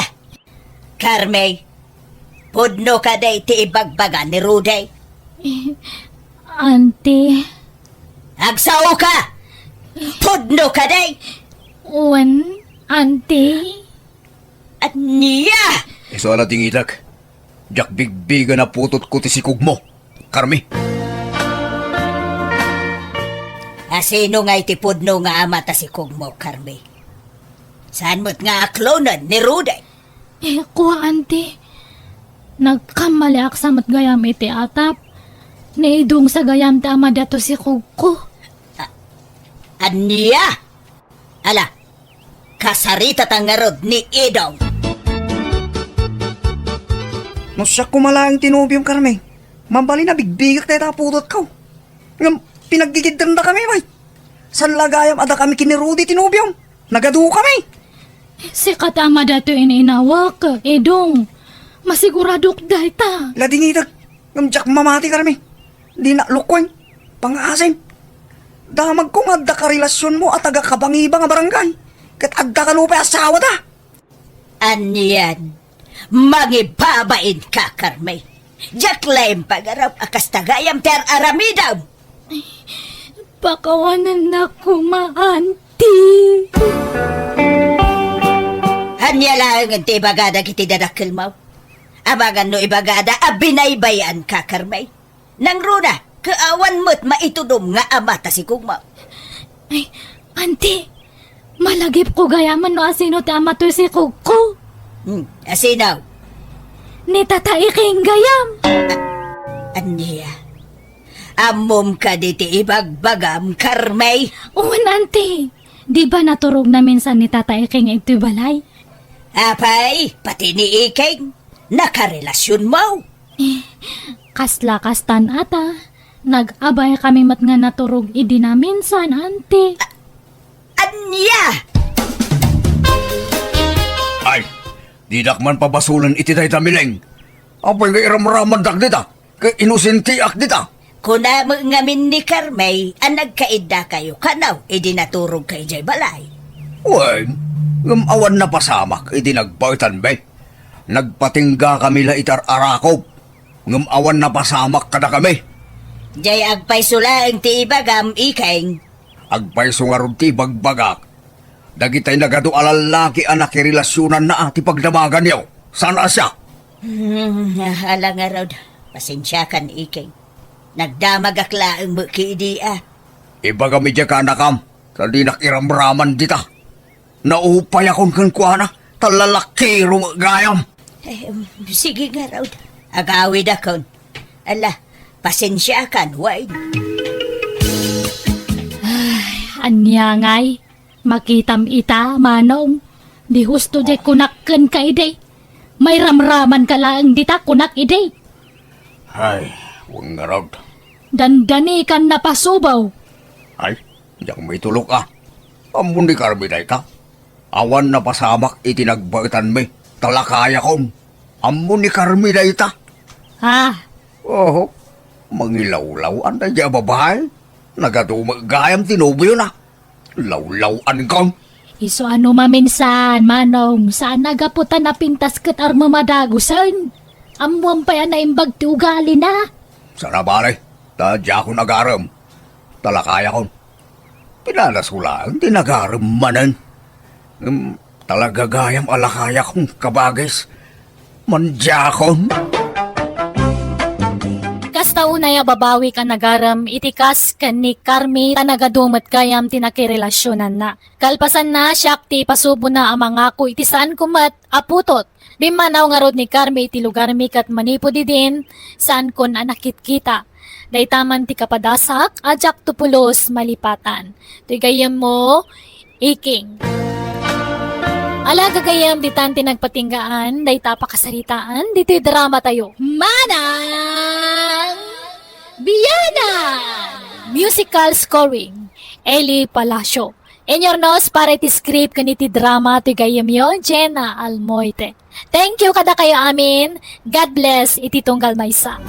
Carmi, pudno kadi ti ibagbaga ni Rudy? Eh, Auntie. Agsao ka! Pudno kadi? Wen, Auntie. Ania? Isu a la dingidak. Diak bigbigen a putotko ti sikogmo, Carmi. Asino ngay ti pudno nga ama ta sikogmo, Carmi? Saan met nga aklonen ni Rudy? Eh, kua, Auntie. Nagkammaliak sa met gayam iti atap. Ni Idong sa gayam ti ama dato sikogko. A-, ania? Ala, kasaritata ngarud ni Idong. No siak koma laeng ti nobiom, Carmi, mabalin a bigbigak dayta a putotko. Ngem pinaggigiddandakami, bay. Saan la gayam a dakami ken ni Rudy ti nobiom? Nagadukami. Sika ti ama datoy ininawak, Idong. Masiguradok dayta. La dingidak, ngem diak mamati, Carmi. Dinak lukoen. Pangaasim. Damagko nga adda karelasionmo a taga-Kabangibang a barangay. Ket adda kano pay asawada. Anian? Mangibabain ka, Carmi. Diak laeng pagaram a kasta gayam ti ar-aramidam. Pakawanennak koma, Auntie. Ania laengen ti ibaga dagiti dadakkelmo? Amangan no ibagada a binaybay-an ka, Carmi. Nangruna, ket awan met maitudom nga ama ta sikogmo. Ay, Auntie, malagipko gayamen no asino ti ama toy sikogko. Hmm, asino? Ni Tata Iking gayam. A-, ania? Ammom kadi ti ibagbagam, Carmi? Wen, Auntie. Di ba naturogna minsan ni Tata Iking iti balay? Apay, pati ni Iking, nakarelasionmo? Eh, kasla kastan ata. Nag-abay kami met nga naturog idi naminsan, Auntie. A-, ania? Ay, didak man pabasolen iti dayta, Mileng. Apay nga iramramandak dita? Ket inosentiak dita. Kuna met ngamin ni Carmi a nagkaiddakayo kano idi naturogka idiay balay. Wen, ngem awan napasamak idi nagbaetanmi. Nagpatinggakami la iti ar-arakop, ngem awan napasamak kadakami. Diay agpayso laeng ti ibagam, Iking. Agpayso ngarud ti ibagbagak. Dagitay nagadu a lallaki a nakirelasionanna ti pagdamaganyo. Saan a siak? Hmm, ala ngarud. Pasensiakan, Iking. Nagdamagak laeng met kadi a. Ibagam idiay kaanakam, ta dinak iramraman dita. Naupayakon kenkuana, ta lalakiro met gayam. Eh, um, sige ngarud. Agawidakon. Ala, pasensiakan, Wayne. Ay, ania ngay? Makitam ita, Manong. Di husto diay kunak kenka idi. Mairamramanka laeng dita kunak idi. Ay, wen ngarud. Dandanikan napasubaw. Ay, diak maitulok a. Ammo ni Carmi dayta. Awan napasamak iti nagbaetanmi. Talakayakon. Ammo ni Carmi dayta. Ah. Oho. Mangilawlaw-an daydiay a babai. Nagadu met gayam ti nobiona. Lawlaw-ankon. Isu a no maminsan, Manong, saan a gapu ta napintas ket armo madagusen. Ammoam pay a naimbag ti ugalina. Saan a bale, ta diakon agarem. Talakayakon. Pinanaso laeng ti nagarem manen. Ngem talaga gayam a lakayakon, kabagis. Mandiakon. Kasta unay a babawik a nagarem iti kas ken ni Carmi ta nagadu met gayam ti nakirelasionanna. Kalpasanna, siak ti ipasubona a mangako iti saanko met a putot. Bimmanaw ngarud ni Carmi iti lugarmi ket manipud idin, saankon a nakitkita. Dayta man ti kapadasak a diakto pulos malipatan. Toy gayyemmo, Iking. Ala gagayyem, ditan ti nagpatinggaan dayta a pakasaritaan ditoy dramatayo. Manang Bianan! Musical scoring, Eli Palacio. Inyurnos para iti script ken iti drama ti gayyemyo, Jenna Almoite. Thank you kadakayo amin. God bless iti tunggal maysa.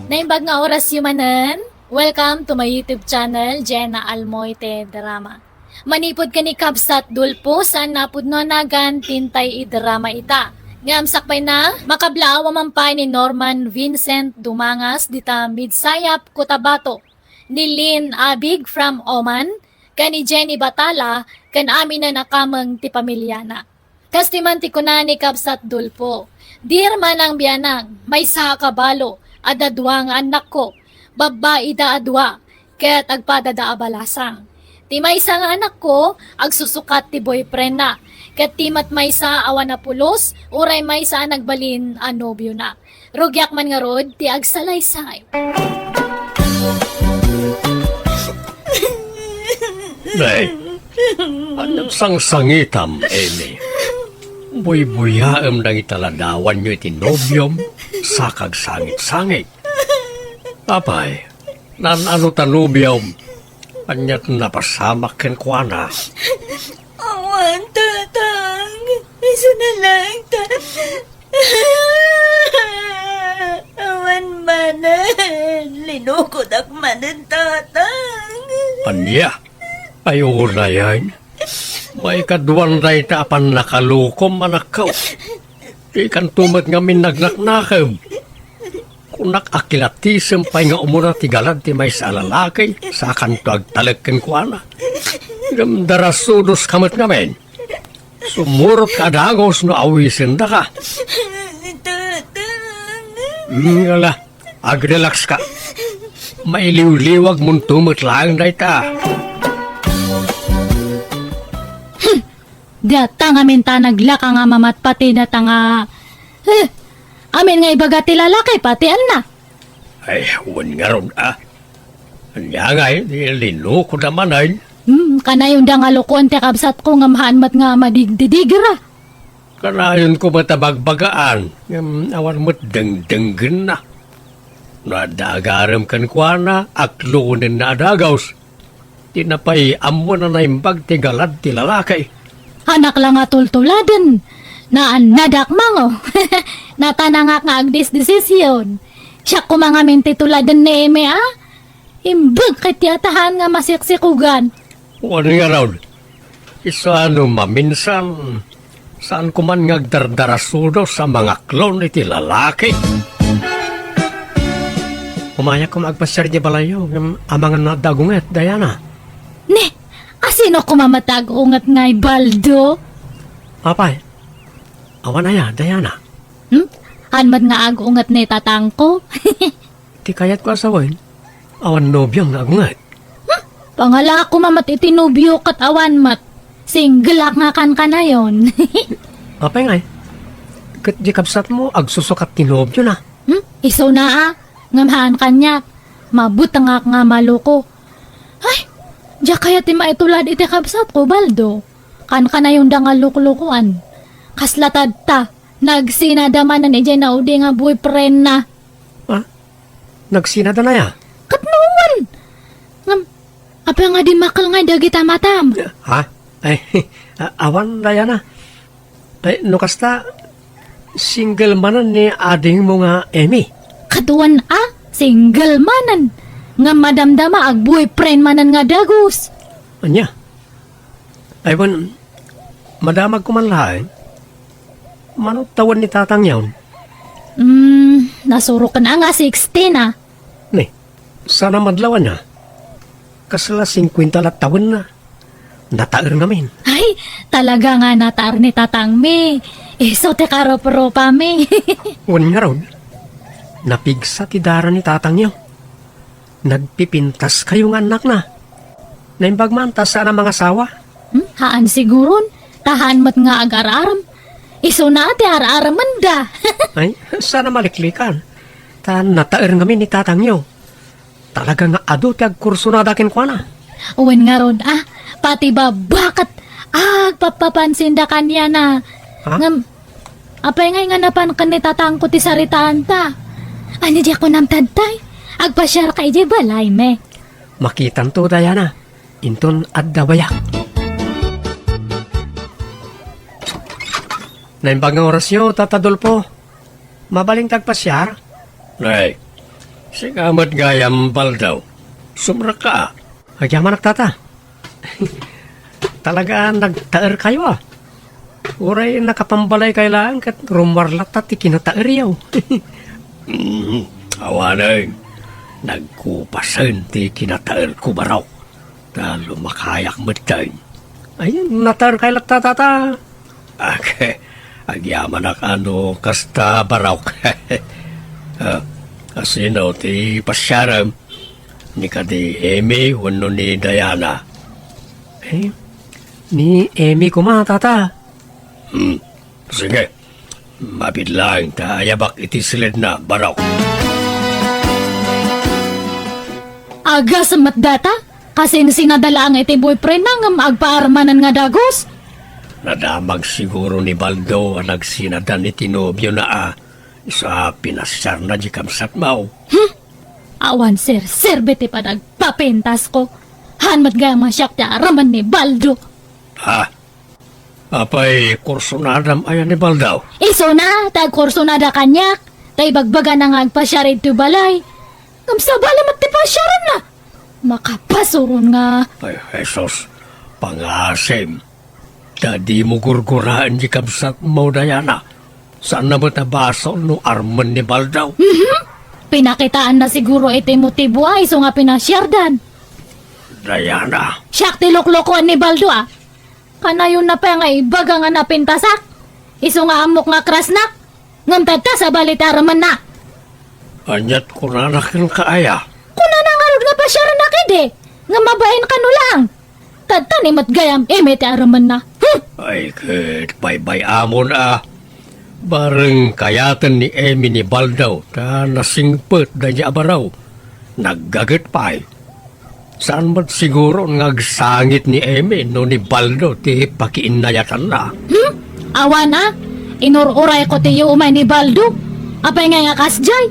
Naimbag nga orasyo manen, welcome to my YouTube channel, Jenna Almoite Drama. Manipud ken ni Kabsat Dulpo, saan napudno a nagan ti intay idrama ita. Ngem sakbayna, makablaaw a man pay ni Norman Vincent Dumangas dita Midsayap, Cotabato, ni Lynn Abig from Oman, ken ni Jenny Batala, ken aminen a kameng ti pamiliana. Kas ti man ti kuna ni Kabsat Dulpo, "Dear Manang Bianang, maysa a kabalo, adda dua nga annakko, babbai da a dua, ket agpadada a balasang. Ti maysa nga anakko, agsusukat ti boyfriendna, ket ti met maysa awan a pulos, uray maysa a nagbalin a nobiona. Rugiak man ngarud ti agsalaysay." Nay, ania ti sangsangitam, Amy? Buybuyaem dagita ladawanyo iti nobiom, sa kagsangit-sangit. Apay, naan-ano ta nobiom? Ania ti napasamak kenkuana? Awan, Tatang. Isu na lang ta. Awan manen. Linukodak manen, Tatang. Ania? Ay, unayen. Maikaduan dayta a pannakalukom, anakko. Dikanto met ngamin nagnaknakeb. Kunak a kilatisem pay nga umuna ti galad ti maysa a lalaki, sakanto agtalek kenkuana. Ngem darasudoska met ngamin. Sumurotka a dagus no awisendaka. Tatang. Hmm, ala, agrelaxka. Mailiwliwagmonto met laeng dayta. Hmm. Data ngamin ta naglaka nga mamatpati data nga, eh, amin nga ibaga ti lalaki, pati anna. Ay, wen ngarud, a. Ania ngay, di linukoda manen? Hmm, kanayon da nga lukoen ti kabsatko ngem haan met nga madigdidigra. Kanayonko met a bagbagaan, ngem awan met dengdenggenna. No adda agarem kenkuana, aklonenna a dagus. Dina pay ammona a naimbag ti galad ti lalaki. Anak la nga tultuladen. Naannadak mango. Natanangak nga agdesdesisyon. Siak koma ngamin ti tuladen ni Eme, a? Imbag ket ti atahan nga masiksikogan. Wen ngarud, isu a no maminsan, saanko man nga agdardarasudos a mangaklon iti lalaki. Umayak koma agpasiar idiay balayyo, ngem amangan no adda agunget, Diana. Ne, asino koma met ti agunget ngay, Baldo? Apay, awan aya, Diana? Hmm? Haan met nga agunget ni tatangko? Ti kayatko a sawen, awan nobiom nga agunget. Hmm? Pangalaak koma met iti nobio ket awan met. Single ak nga kankanayon. Apay ngay? Ket di kabsatmo, agsusukat ti nobiona. Hmm? Isuna a, ngem haan kaniak. Mabutengak nga maloko. Ay, diak kayat ti maitulad iti kabsatko, Baldo. Kankanayonda nga loklokoan. Kasla tatta, nagsinada manen idiay naudi nga boyfriendna. Ah? Nagsinada na ya? Ket no wen. Ngem, apay nga dimmakkel ngay dagita matam? Ha? Ay, a-, awan, Diana. Ay, no kasta, single manen ni adingmo nga Emmy? Ket wen a, single manen. Ngem madamdama, ag-boyfriend manen nga dagus. Ania? Ay, wen, madamagko man laeng. Mano tawen ni tatangyon? Hmm, nasuroken a nga sixteen a. Ni, saan a madlaw ania? Kasla singkuenta la tawenna. Nataer ngamin. Ay, talaga nga nataer ni tatangmi. Isu ti karuprupami. Wen ngarud, napigsa ti dara ni tatangyo. Nagpipintaskayo nga annakna. Naimbag man ta saan a mangasawa. Hmm? Haan siguron. Ta haan met nga agar-arem. Isuna ti ar-aremenda. Ay, saan a maliklikan. Ta nataer ngamin ni tatangyo. Talaga nga adu ti agkursunada kenkuana. Wen ngarud, ah, pati babba ket agpappapansinda kaniana. Ha? Ngem, apay ngay nga napan ken ni tatangko ti saritaanta? Ania diak kunam tattay? Agpasiarka idiay balaymi. Makitanto, Diana. Inton adda bayak. Naimbag nga orasyo, Tata Dolfo. Mabalin ta agpasiar? Ay, sika met gayam, Baldo. Sumrekka. Agyamanak, Tata. Talaga nagtaerkayo, a. Uray nakapambalaykayo laeng ket rummuar latta ti kinataeryo. Mm, awanen, nagkupasen ti kinataerko, barok. Ta lumakayak metten. Ay, nataerkayo latta, Tata. Ag-, agyamanak a no kasta, barok. Ah, asino ti pasiarem? Ni kadi Emmy wenno ni Diana? Eh, ni Emmy koma, Tata. Hmm, sige. Mabiit laeng ta ayabak iti siledna, barok. Agasem met dayta? Kasinsinada laeng iti boyfriendna ngem agpaarmanen nga dagus? Nadamag siguro ni Baldo a nagsinada iti nobiona a, isu a pinasiarna diay kabsatmo. Hmm? Awan serserbi ti panagpapintasko. Haan met gayam a siak ti aramid ni Baldo. Ha? Apay, kursunadam aya ni Baldo? Isuna, ta agkursunada kaniak. Ta ibagbagana nga agpasiar iti balay. Ngem sabali met ti pasiarenna. Makapasuron nga. Ay, Jesus, pangasim. Ta dimo gurguraen ti kabsatmo, Diana. Saanna met a basol no armen ni Baldo. Mhm. Pinakitaanna siguro iti motibo a isu nga pinasiardan. Diana. Siak ti loklokoan ni Baldo, a. Kanayonna pay nga ibaga nga napintasak. Isu nga ammok nga krasnak. Ngem tatta, sabali ti aramidna. Aniat kunana kenka aya? Kunana ngarud nga pasiarennak idi. Ngem mabain kano laeng. Tatta ni met gayam Emmy ti aramidna. Hmm! Ay, ket baybay-amon a. Bareng kayaten ni Emmy ni Baldo ta nasingpet daydi a baro. Naggaget pay. Saan met siguro nga agsangit ni Emmy no ni Baldo ti pakiinnayatanna. Hmm? Awan a? Inur-urayko ti umay ni Baldo. Apay ngay nga kasdiay?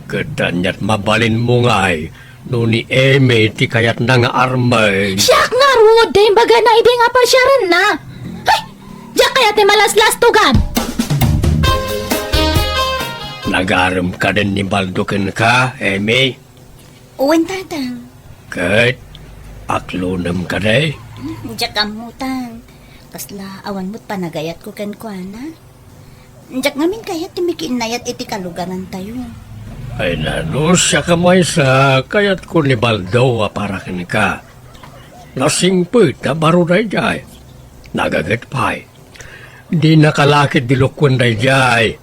Ket aniat mabalinmo ngay no ni Emmy ti kayatna nga armen? Siak ngarud ti imbagana idi nga pasiarenna. Hay! Diak kayat ti malaslastogan. Nagarem kaden ni Baldo kenka, Emmy? Wen, Tatang. Ket aklonem kadi? Hmm, diak ammo, Tang. Kasla awan met panagayatko kenkuana. Diak ngamin kayat ti makiinnayat iti kalugarantayo. Ay, nano, siak a maysa, kayatko ni Baldo a para kenka. Nasingpet a baro daydiay. Nagaget pay. Di nakalakit di lukuen daydiay.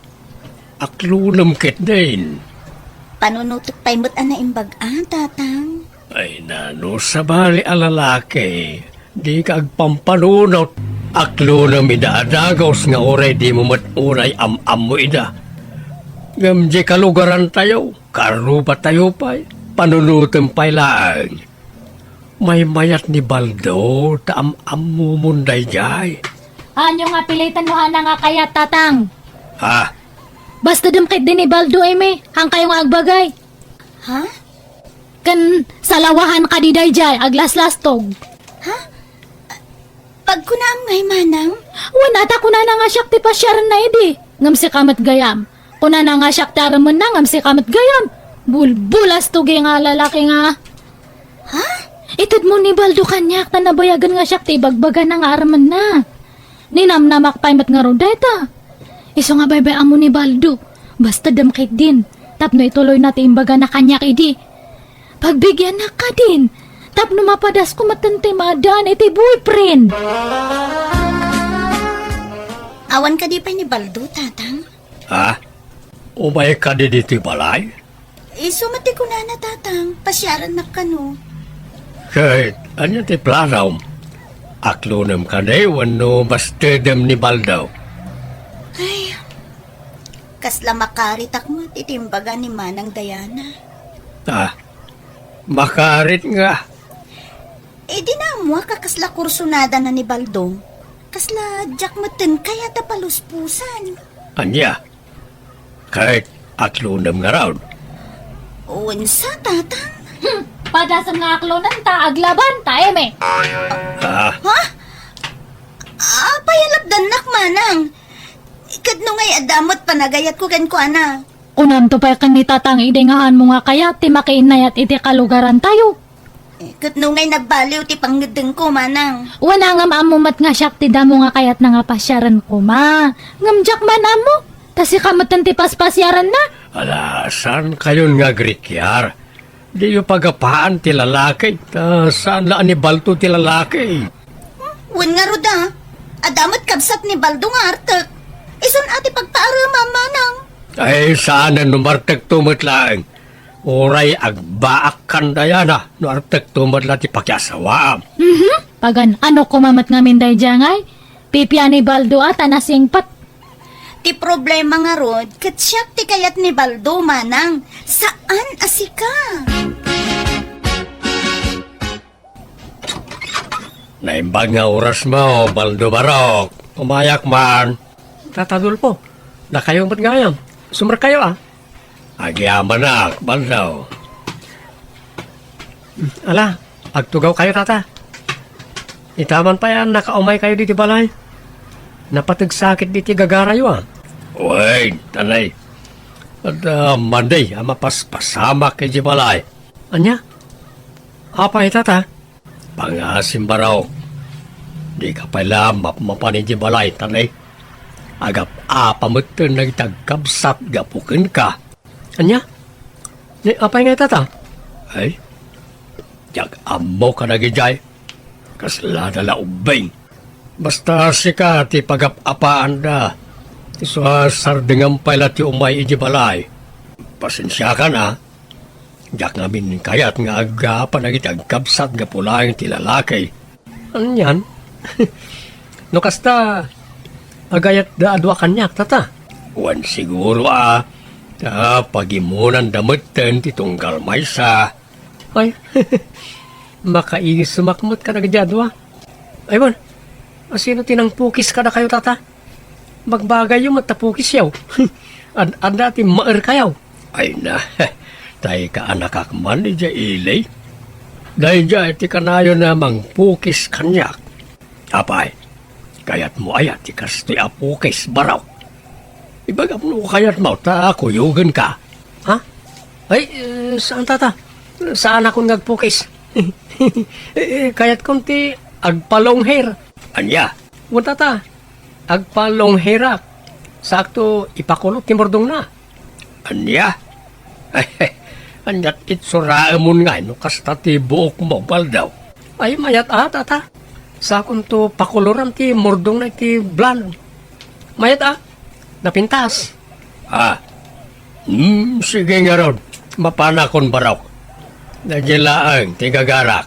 Aklonem ketdin. Panunotek pay met a naimbag-a, Tatang. Ay, nano, sabali a lalaki, dika agpampanunot. Aklonem ida a dagus nga uray dimo met unay am-ammo ida. Ngem di kalugarantayo, karrubatayo pay, panunotem pay laeng. Maymayat ni Baldo ta am-ammomon daydiay. Ania nga piliten no haanna nga kayat, Tatang? Ha? Basta dem ketdi ni Baldo, Eme, haankayo nga agbagay. Ha? Ken salawahan kadi daydiay, aglaslastog. Ha? Pagkunaam ngay, Manang? Wen, ta kunana nga siak ti pasiarenna idi. Ngem sika met gayam. Kunana nga siak ti aremenna, ngem sika met gayam. Bulbulastogi nga lalaki nga. Ha? Itedmo ni Baldo kaniak ta nabayagen nga siak ti ibagbagana nga aremenna. Ninamnamak pay met ngarud dayta. Isu nga baybay-ammo ni Baldo. Basta dem ketdin. Tapno ituloyna ti imbagana kaniak idi. Pagbigiannak kadin. Tapno mapadasko metten ti maaddaan iti boyfriend. Awan kadi pay ni Baldo, Tatang? Ha? Umay kadi ditoy balay? Isu met ti kunana, Tatang, pasiarennak kano. Ket ania ti planom? Aklonem kadi wenno bastedem ni Baldo? Ay, kasla makaritak met iti imbaga ni Manang Diana. Ah, makarit nga. Idi naammoak a kasla kursunadana ni Baldo, kasla diak metten kayat a paluspusan. Ania? Ket aklonem ngarud? Wen sa, Tatang. Hmm, padasem nga aklonen ta aglaban ta, Eme. Ah. Ha? Apay a lapdannak, Manang? Ket no ngay adda met panagayatko kenkuana? Kunamto pay ken ni Tatang idi nga haanmo nga kayat ti makiinnayat iti kalugarantayo. Eh, ket no ngay nagbaliw ti pangngeddengko, Manang? Wen, ngem ammo met nga siak ti damo nga kayatna nga pasiaren koma. Ngem diak man ammo, ta sika metten ti paspasiarenna. Ala, saankayon nga agrikiar? Diyo pagapaan ti lalaki, ta saan la a ni Baldo ti lalaki. Wen ngarud a, adda met kabsat ni Baldo nga artek. Isun a ti pagpaaremam, Manang. Ay, saanen no martekto met laeng. Uray agbaakkan dayana no artekto met la ti pakiasawaam. Mhm. Pagan-ano koma met ngamin daydiay ngay? Pipian ni Baldo a ta nasingpet. Ti problema ngarud, ket siak ti kayat ni Baldo, Manang. Saan a sika. Naimbag nga orasmo, Baldo Barok. Umayak man. Tata Adolfo, dakayo met gayam. Sumrekkayo, a. Agyamanak, Baldo. Ala, agtugawkayo, Tata. Ita man pay a nakaumaykayo ditoy balay. Napateg sakit ditoy gagarayo, a. Wen, tanay. Adda madi a mapaspasamak idiay balay. Ania? Apay, Tata? Pangasim, Barok. Dika pay la mapmapan idiay balay, tanay. Agap-apa metten dagiti agkabsat gapu kenka. Ania? Ni apay ngay, Tata? Ay, diak ammo kadagidiay. Kasla da la ubbing. Basta sika ti pagap-apaanda. Isu a sardengam pay la ti umay idiay balay. Pasensiakan, a. Diak ngamin kayat nga aggapan dagiti agkabsat gapu laeng ti lalaki. Anian? No kasta, agayatda a dua kaniak, Tata? Wen siguro, a. Ta pagimonanda metten ti tunggal maysa. Ay, makaisumak met kadagidi a dua. Ay, wen, a, sino ti nangpukis kadakayo, Tata? Bagbagayyo met ta pukisyo. Ad-adda ti maerkayo. Ay na, tay kaanakak man idiay ili. Daydiay ti kanayon a mangpukis kaniak. Apay, kayatmo aya ti kastoy a pukis, Barok? Ibagam no kayatmo ta kuyogenka. Ha? Ay, eh, saan, Tata? Saanakon nga agpukis. Eh, eh, kayatkon ti agpa-long hair. Ania? Wen, Tata, agpa-long hairak. Saakto ipakulot ti murdongna. Ania? Aniat itsuraemon ngay no kasta ti buokmo, Baldo? Ay, mayat a, tata. Sakonto pakoloran ti murdongna iti blonde. Mayat a, napintas. Ah. Hmm, sige ngarud. Mapanakon, Barok. Daydiay laeng ti gagarak.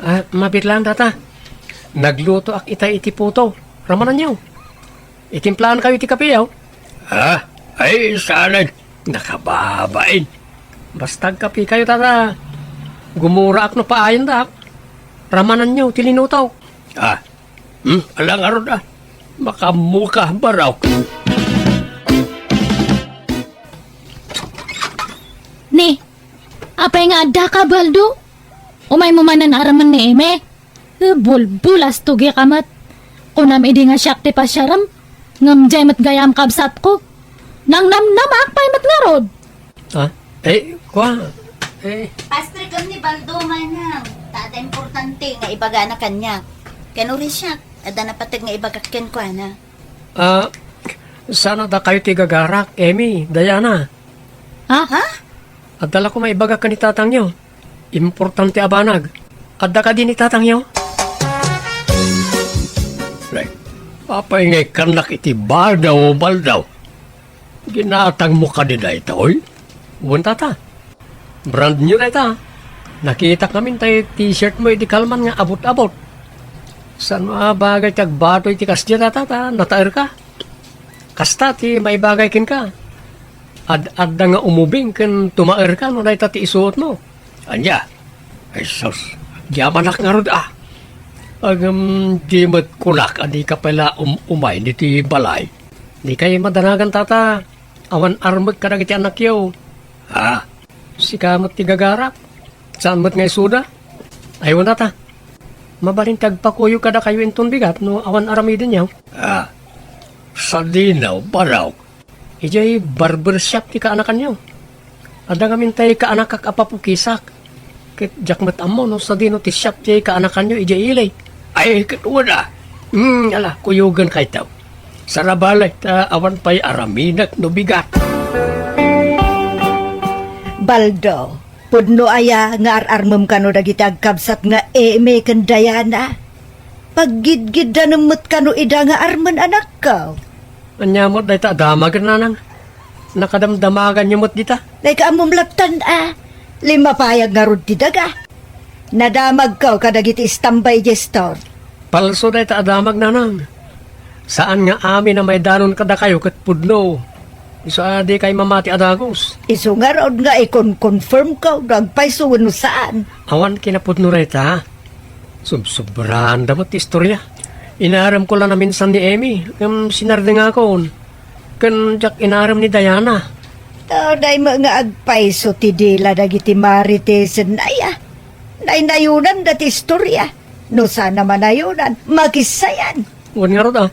Ah, mabiit laeng, tata. Naglutoak ita iti puto. Ramananyo. Itimplaankayo iti kape, aw? Ha? Ay, saanen. Nakababain. Basta agkapekayo, tata. Gumuraak no paayandak. Ramananyo ti linutok. Ah. Hmm, ala ngarud, ah. Makaammoka, Barok. Ni, apay nga addaka, Baldo? Umaymo manen arammen ni Eme? Eh, bulbul, astugi ka met. Kunam idi nga siak ti pasiarem, ngem diay met gayam kabsatko. Nangnamnamak pay met ngarud. Ha? Eh, kua? Eh. Pastrek ni Baldo, manang. Ta adda importante nga ibagana kaniak. Ken uray siak, adda napateg nga ibagak kenkuana. Ah, saan a dakayo ti gagarak, Eme, Diana? Ha? Ha? Adda la koma ibagak ken ni tatangyo. Importante a banag. Adda kadi ni tatangyo? Nay, apay nga ikkannak iti badaw, Baldo? Ginatangmo kadi daytoy? Wen, tata. Brand new dayta. Nakitak ngamin tay t-shirt mo idi kalman nga abot-abot. Saan a bagay ti agbato iti kasdiay, tata, ta nataerka. Kasta ti maibagay kenka. Ad-adda nga umubing ken tumaerka no dayta ti isuotmo. Ania? Ay sus, agyamanak ngarud a. Ngem di met kunak a dika pay la um-umay ditoy balay. Dikay madanagan, tata. Awan armek kadagiti annakyo. Ha? Sika met ti gagarak. Saan met nga isuda? Ay, wen, tata. Mabalin ti agpakuyog kadakayo inton bigat no awan aramidenyo. Ah, sadino, Barok? Idiay barber shop ti kaanakanyo. Adda ngamin tay kaanakak a papukisak. Ket diak met ammo no sadino ti shop ti kaanakanyo idiay ili. Ay, ket wen a. Hmm, ala, kuyogen kayto. Sarabalay ta awan pay aramidek no bigat. Baldo, pudno aya nga ar-armem kano dagiti agkabsat nga Eme ken Diana? Paggidgiddanem met kano ida nga armen, anakko? Ania met dayta a damagen, nanang? Nakadamdamaganyo met dita? Dayta ammom lattan a, limmapayag ngarud ti daga. Nadamagko kadagiti istambay idiay store. Palso dayta a damag, nanang. Saan nga amin a maidanon kadakayo ket pudno. Isu a dikay mamati a dagus. Isu ngarud nga ikon-confirmko no agpayso wenno saan. Awan kinapudno dayta. Subsobranda met ti istoria. Inaremko la naminsan ni Eme, ngem sinardengakon. Ken diak inarem ni Diana. Dayta met nga agpayso ti dila dagiti Maritesenna aya. Naynayonanda ti istoria. No saan a manayonan, makissayan. Wen ngarud a.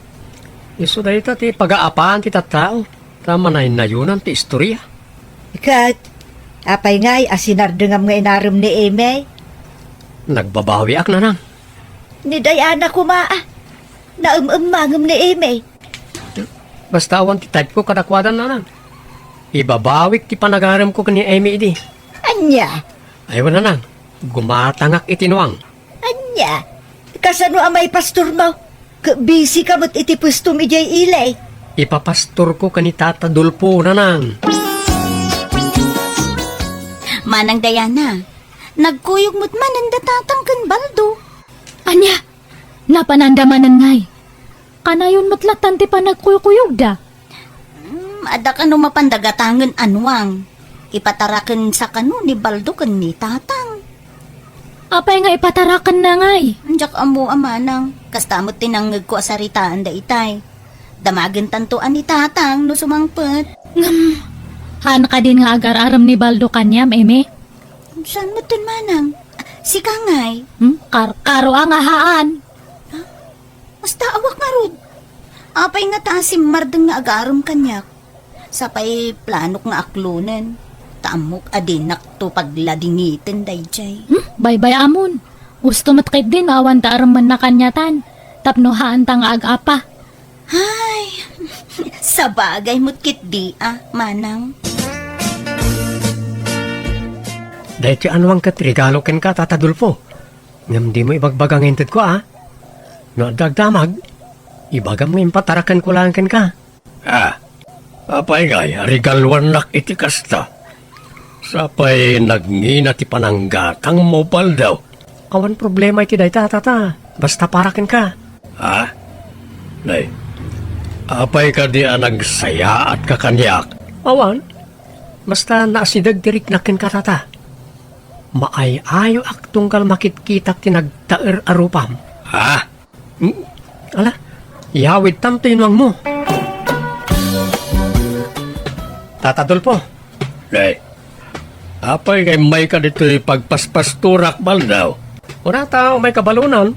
Isu dayta ti pagaapaan ti tattao. Ta manaynayonan ti istoria. Ket, apay ngay a sinardengam nga inarem ni Eme? Nagbabawiak, nanang. Ni Diana koma a. Naem-emmangem ni Eme. Basta awan ti type ko kadakuada, nanang. Ibabawik ti panagaremko ken ni Eme idi. Ania? Ay, wen, nanang. Gumatangak iti nuang. Ania? Kasano a maipastormo? Ket busy ka met iti puestom idiay ili. Ipapastorko ken ni Tata Dolfo, nanang. Manang Diana, nagkuyog met manen da Tatang ken Baldo. Ania? Napananda manen ngay? Kanayon met lattan ti panagkuykuyogda. Hmm, adda kano mapanda gatangen a nuang. Ipatarakensa kano ni Baldo ken ni Tatang. Apay nga ipatarakenna ngay? Diak ammo a manang. Kasta met ti nangngegko a saritaen daytay. Damagentanto a ni Tatang no sumangpet. Ngem, haan kadin nga agar-arem ni Baldo kaniam, Eme? Saan metten, manang? Sika ngay? Hmm? Karkaro a nga haan. Basta awak ngarud. Apay nga ta simmardeng nga agarem kaniak? Sapay planok nga aklonen. Ta ammok a dinakto pagladingiten dayjay. Hmm? Baybay-amon. Usto met ketdi no awan ta aremenna kaniatan. Tapno haanta nga ag-apa. Ay, sabagay met ketdi a, manang. Daytoy anuan ket regalo kenka, Tata Dolfo. Ngem dimo ibagbaga nga intedko, a? No adda agdamag, ibagam nga impatarakenko laeng kenka. Ah, apay ngay a regaluannak iti kasta? Sapay nagngina ti pananggatangmo, Baldo. Awan problema iti dayta, Tata. Basta para kenka. Ha? Nay, apay kadi a nagsayaatka kaniak? Awan. Basta naasideg ti riknak kenka, Tata. Maay-ayoak tunggal makitkitak ti nagtaer a rupam. Ha? Hmm? Ala, yawidtam ti inuangmo. Tata Dolfo. Nay, apay nga immayka ditoy pagpaspastorak, Baldo? Kunata, umayka balonan.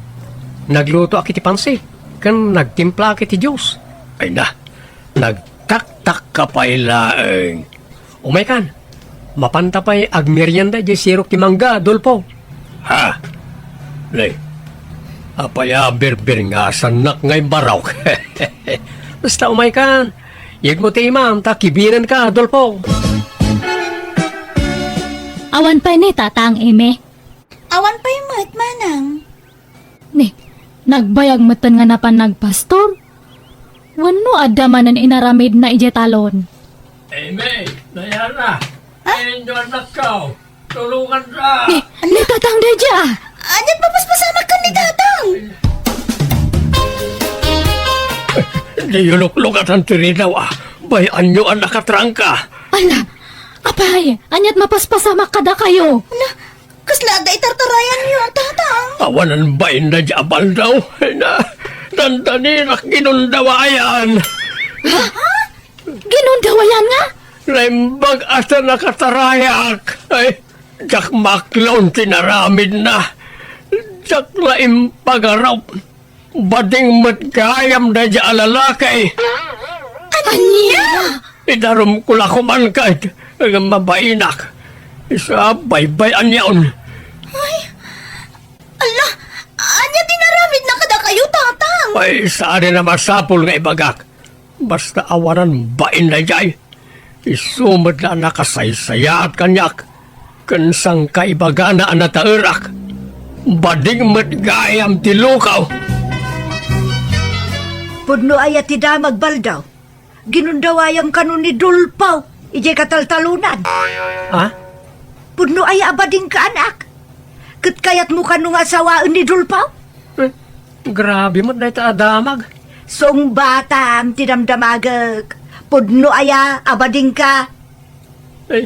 Naglutoak iti pansit, ken nagtimplaak iti juice. Ay na, nagtaktakka pay laeng. Umaykan, mapanta pay agmerienda idiay sirok ti mangga, Dolfo. Ha? Nay, apay a birbiringasannak nga imbarok? Basta umaykan, yegmo ti imam ta kibirenka, Dolfo. Awan pay ni Tatang Eme. Awan pay met, Manang. Ni, nagbayag metten nga napan nagpastor? Wenno adda manen inaramidna idiay talon? Eme, Diana, ay, inyo annakko. Tulonganka. Ni, ni Tatang daydiay. Ania't mapaspasamak ken ni Tatang? Diyo luklukatan ti ridaw, a. Bay-anyo a nakatrangka. Ala, apay, ania't mapaspasamak kadakayo? Ala, kasla adda itartarayanyo, Tatang? Awanan bain daydiay a Baldo. Ay na, dandanirak ginundawayan. Ha? Ginundawayan nga? Naimbag a ta nakatarayak. Ay, diak maklon ti naramidna. Diak la impagarup. Bading met gayam daydiay a lalaki. Ania? Idarumko la koma ket nga mabainak. Isu a baybay-anyon. Ay, ala, ania ti naramidna kadakayo, Tatang? Ay, saanen a masapul nga ibagak. Basta awanan bain daydiay. Isu met la a nakasaysayaat kaniak, ken sangkaibagana a nataerak. Bading met gayam ti lukaw. Pudno aya ti damag, Baldo? Ginundawayam kano ni Dolfo idiay kataltalonan. Ha? Pudno aya a badingka, anak? Ket kayatmo kano nga asawaen ni Dolfo? Eh, grabe met dayta a damag. Sungbatam ti damdamagek. Pudno aya a badingka? Ay,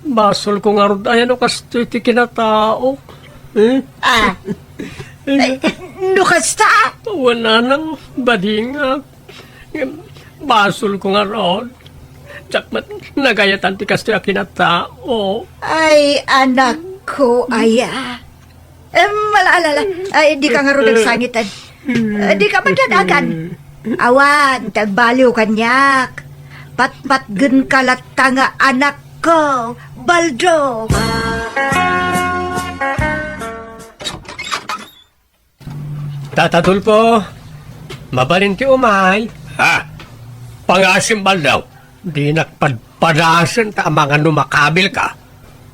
basolko ngarud aya no kastoy ti kinatao. Eh? Ah. Ay, no kasta? Awan, nanang, badingak. Ngem, basolko ngarud. Diak met nagayatan ti kastoy a kinatao. Ay, anakko aya. Em, ala, ala, ala. Ay, dika ngarud agsangiten. Eh, dika madadagan. Awan, ti agbaliw kaniak. Patpatgenka latta nga anakko, Baldo. Tata Dolfo, mabalin ti umay. Ha? Pangasim, Baldo. Dinak padpadasen ta amangan no makabilka.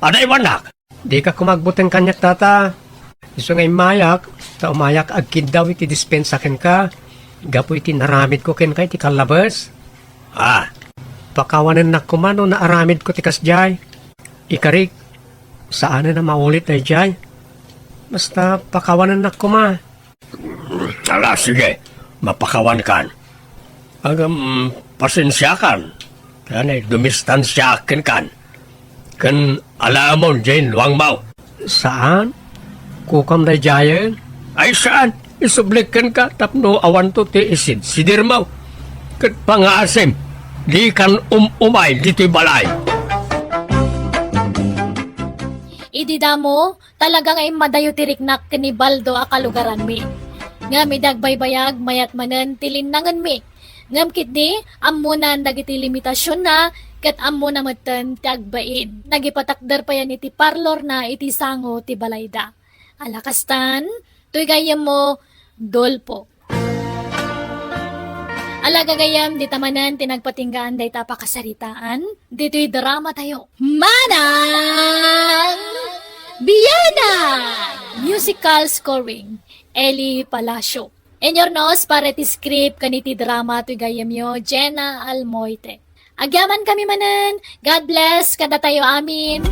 Adaywanak. Dika koma agbuteng kaniak, Tata. Isu nga immayak, ta umayak agkiddaw iti dispensa kenka, gapu iti naramidko kenka iti kallabes. Ah. Pakawanennak koma no naaramidko ti kasdiay. Ikarik, saanen a maulit daydiay. Basta pakawanennak koma. Ala, sige, mapakawankan. Agam, pasensiakan. Kani, dumistansiaak kenkan. Ken alamon diay luangmo. Saan? Kukam daydiayen? Ay, saan? Isublik kenka tapno awanto ti isidsidirmo. Ket pangasim, dikan um-umay ditoy balay. Idi damo, talaga nga immadayo ti riknak ken ni Baldo a kalugaranmi. Ngem idi agbaybayag, mayat manen ti linnangenmi. Ngem ketdi, ammonan dagiti limitasionna, ket ammona metten ti agbain. Nagipatakder payen iti parlorna iti sango ti balayda. Ala kastan, toy gayyemmo, Dolfo. Ala gagayyem, dita manen ti nagpatinggaan dayta a pakasaritaan ditoy drama tayo. Manang Bianang! Musical scoring, Eli Palacio. Inurnos para iti script ken iti drama toy gayyemyo, Jenna Almoite. Agyamankami manen. God bless kadatayo amin.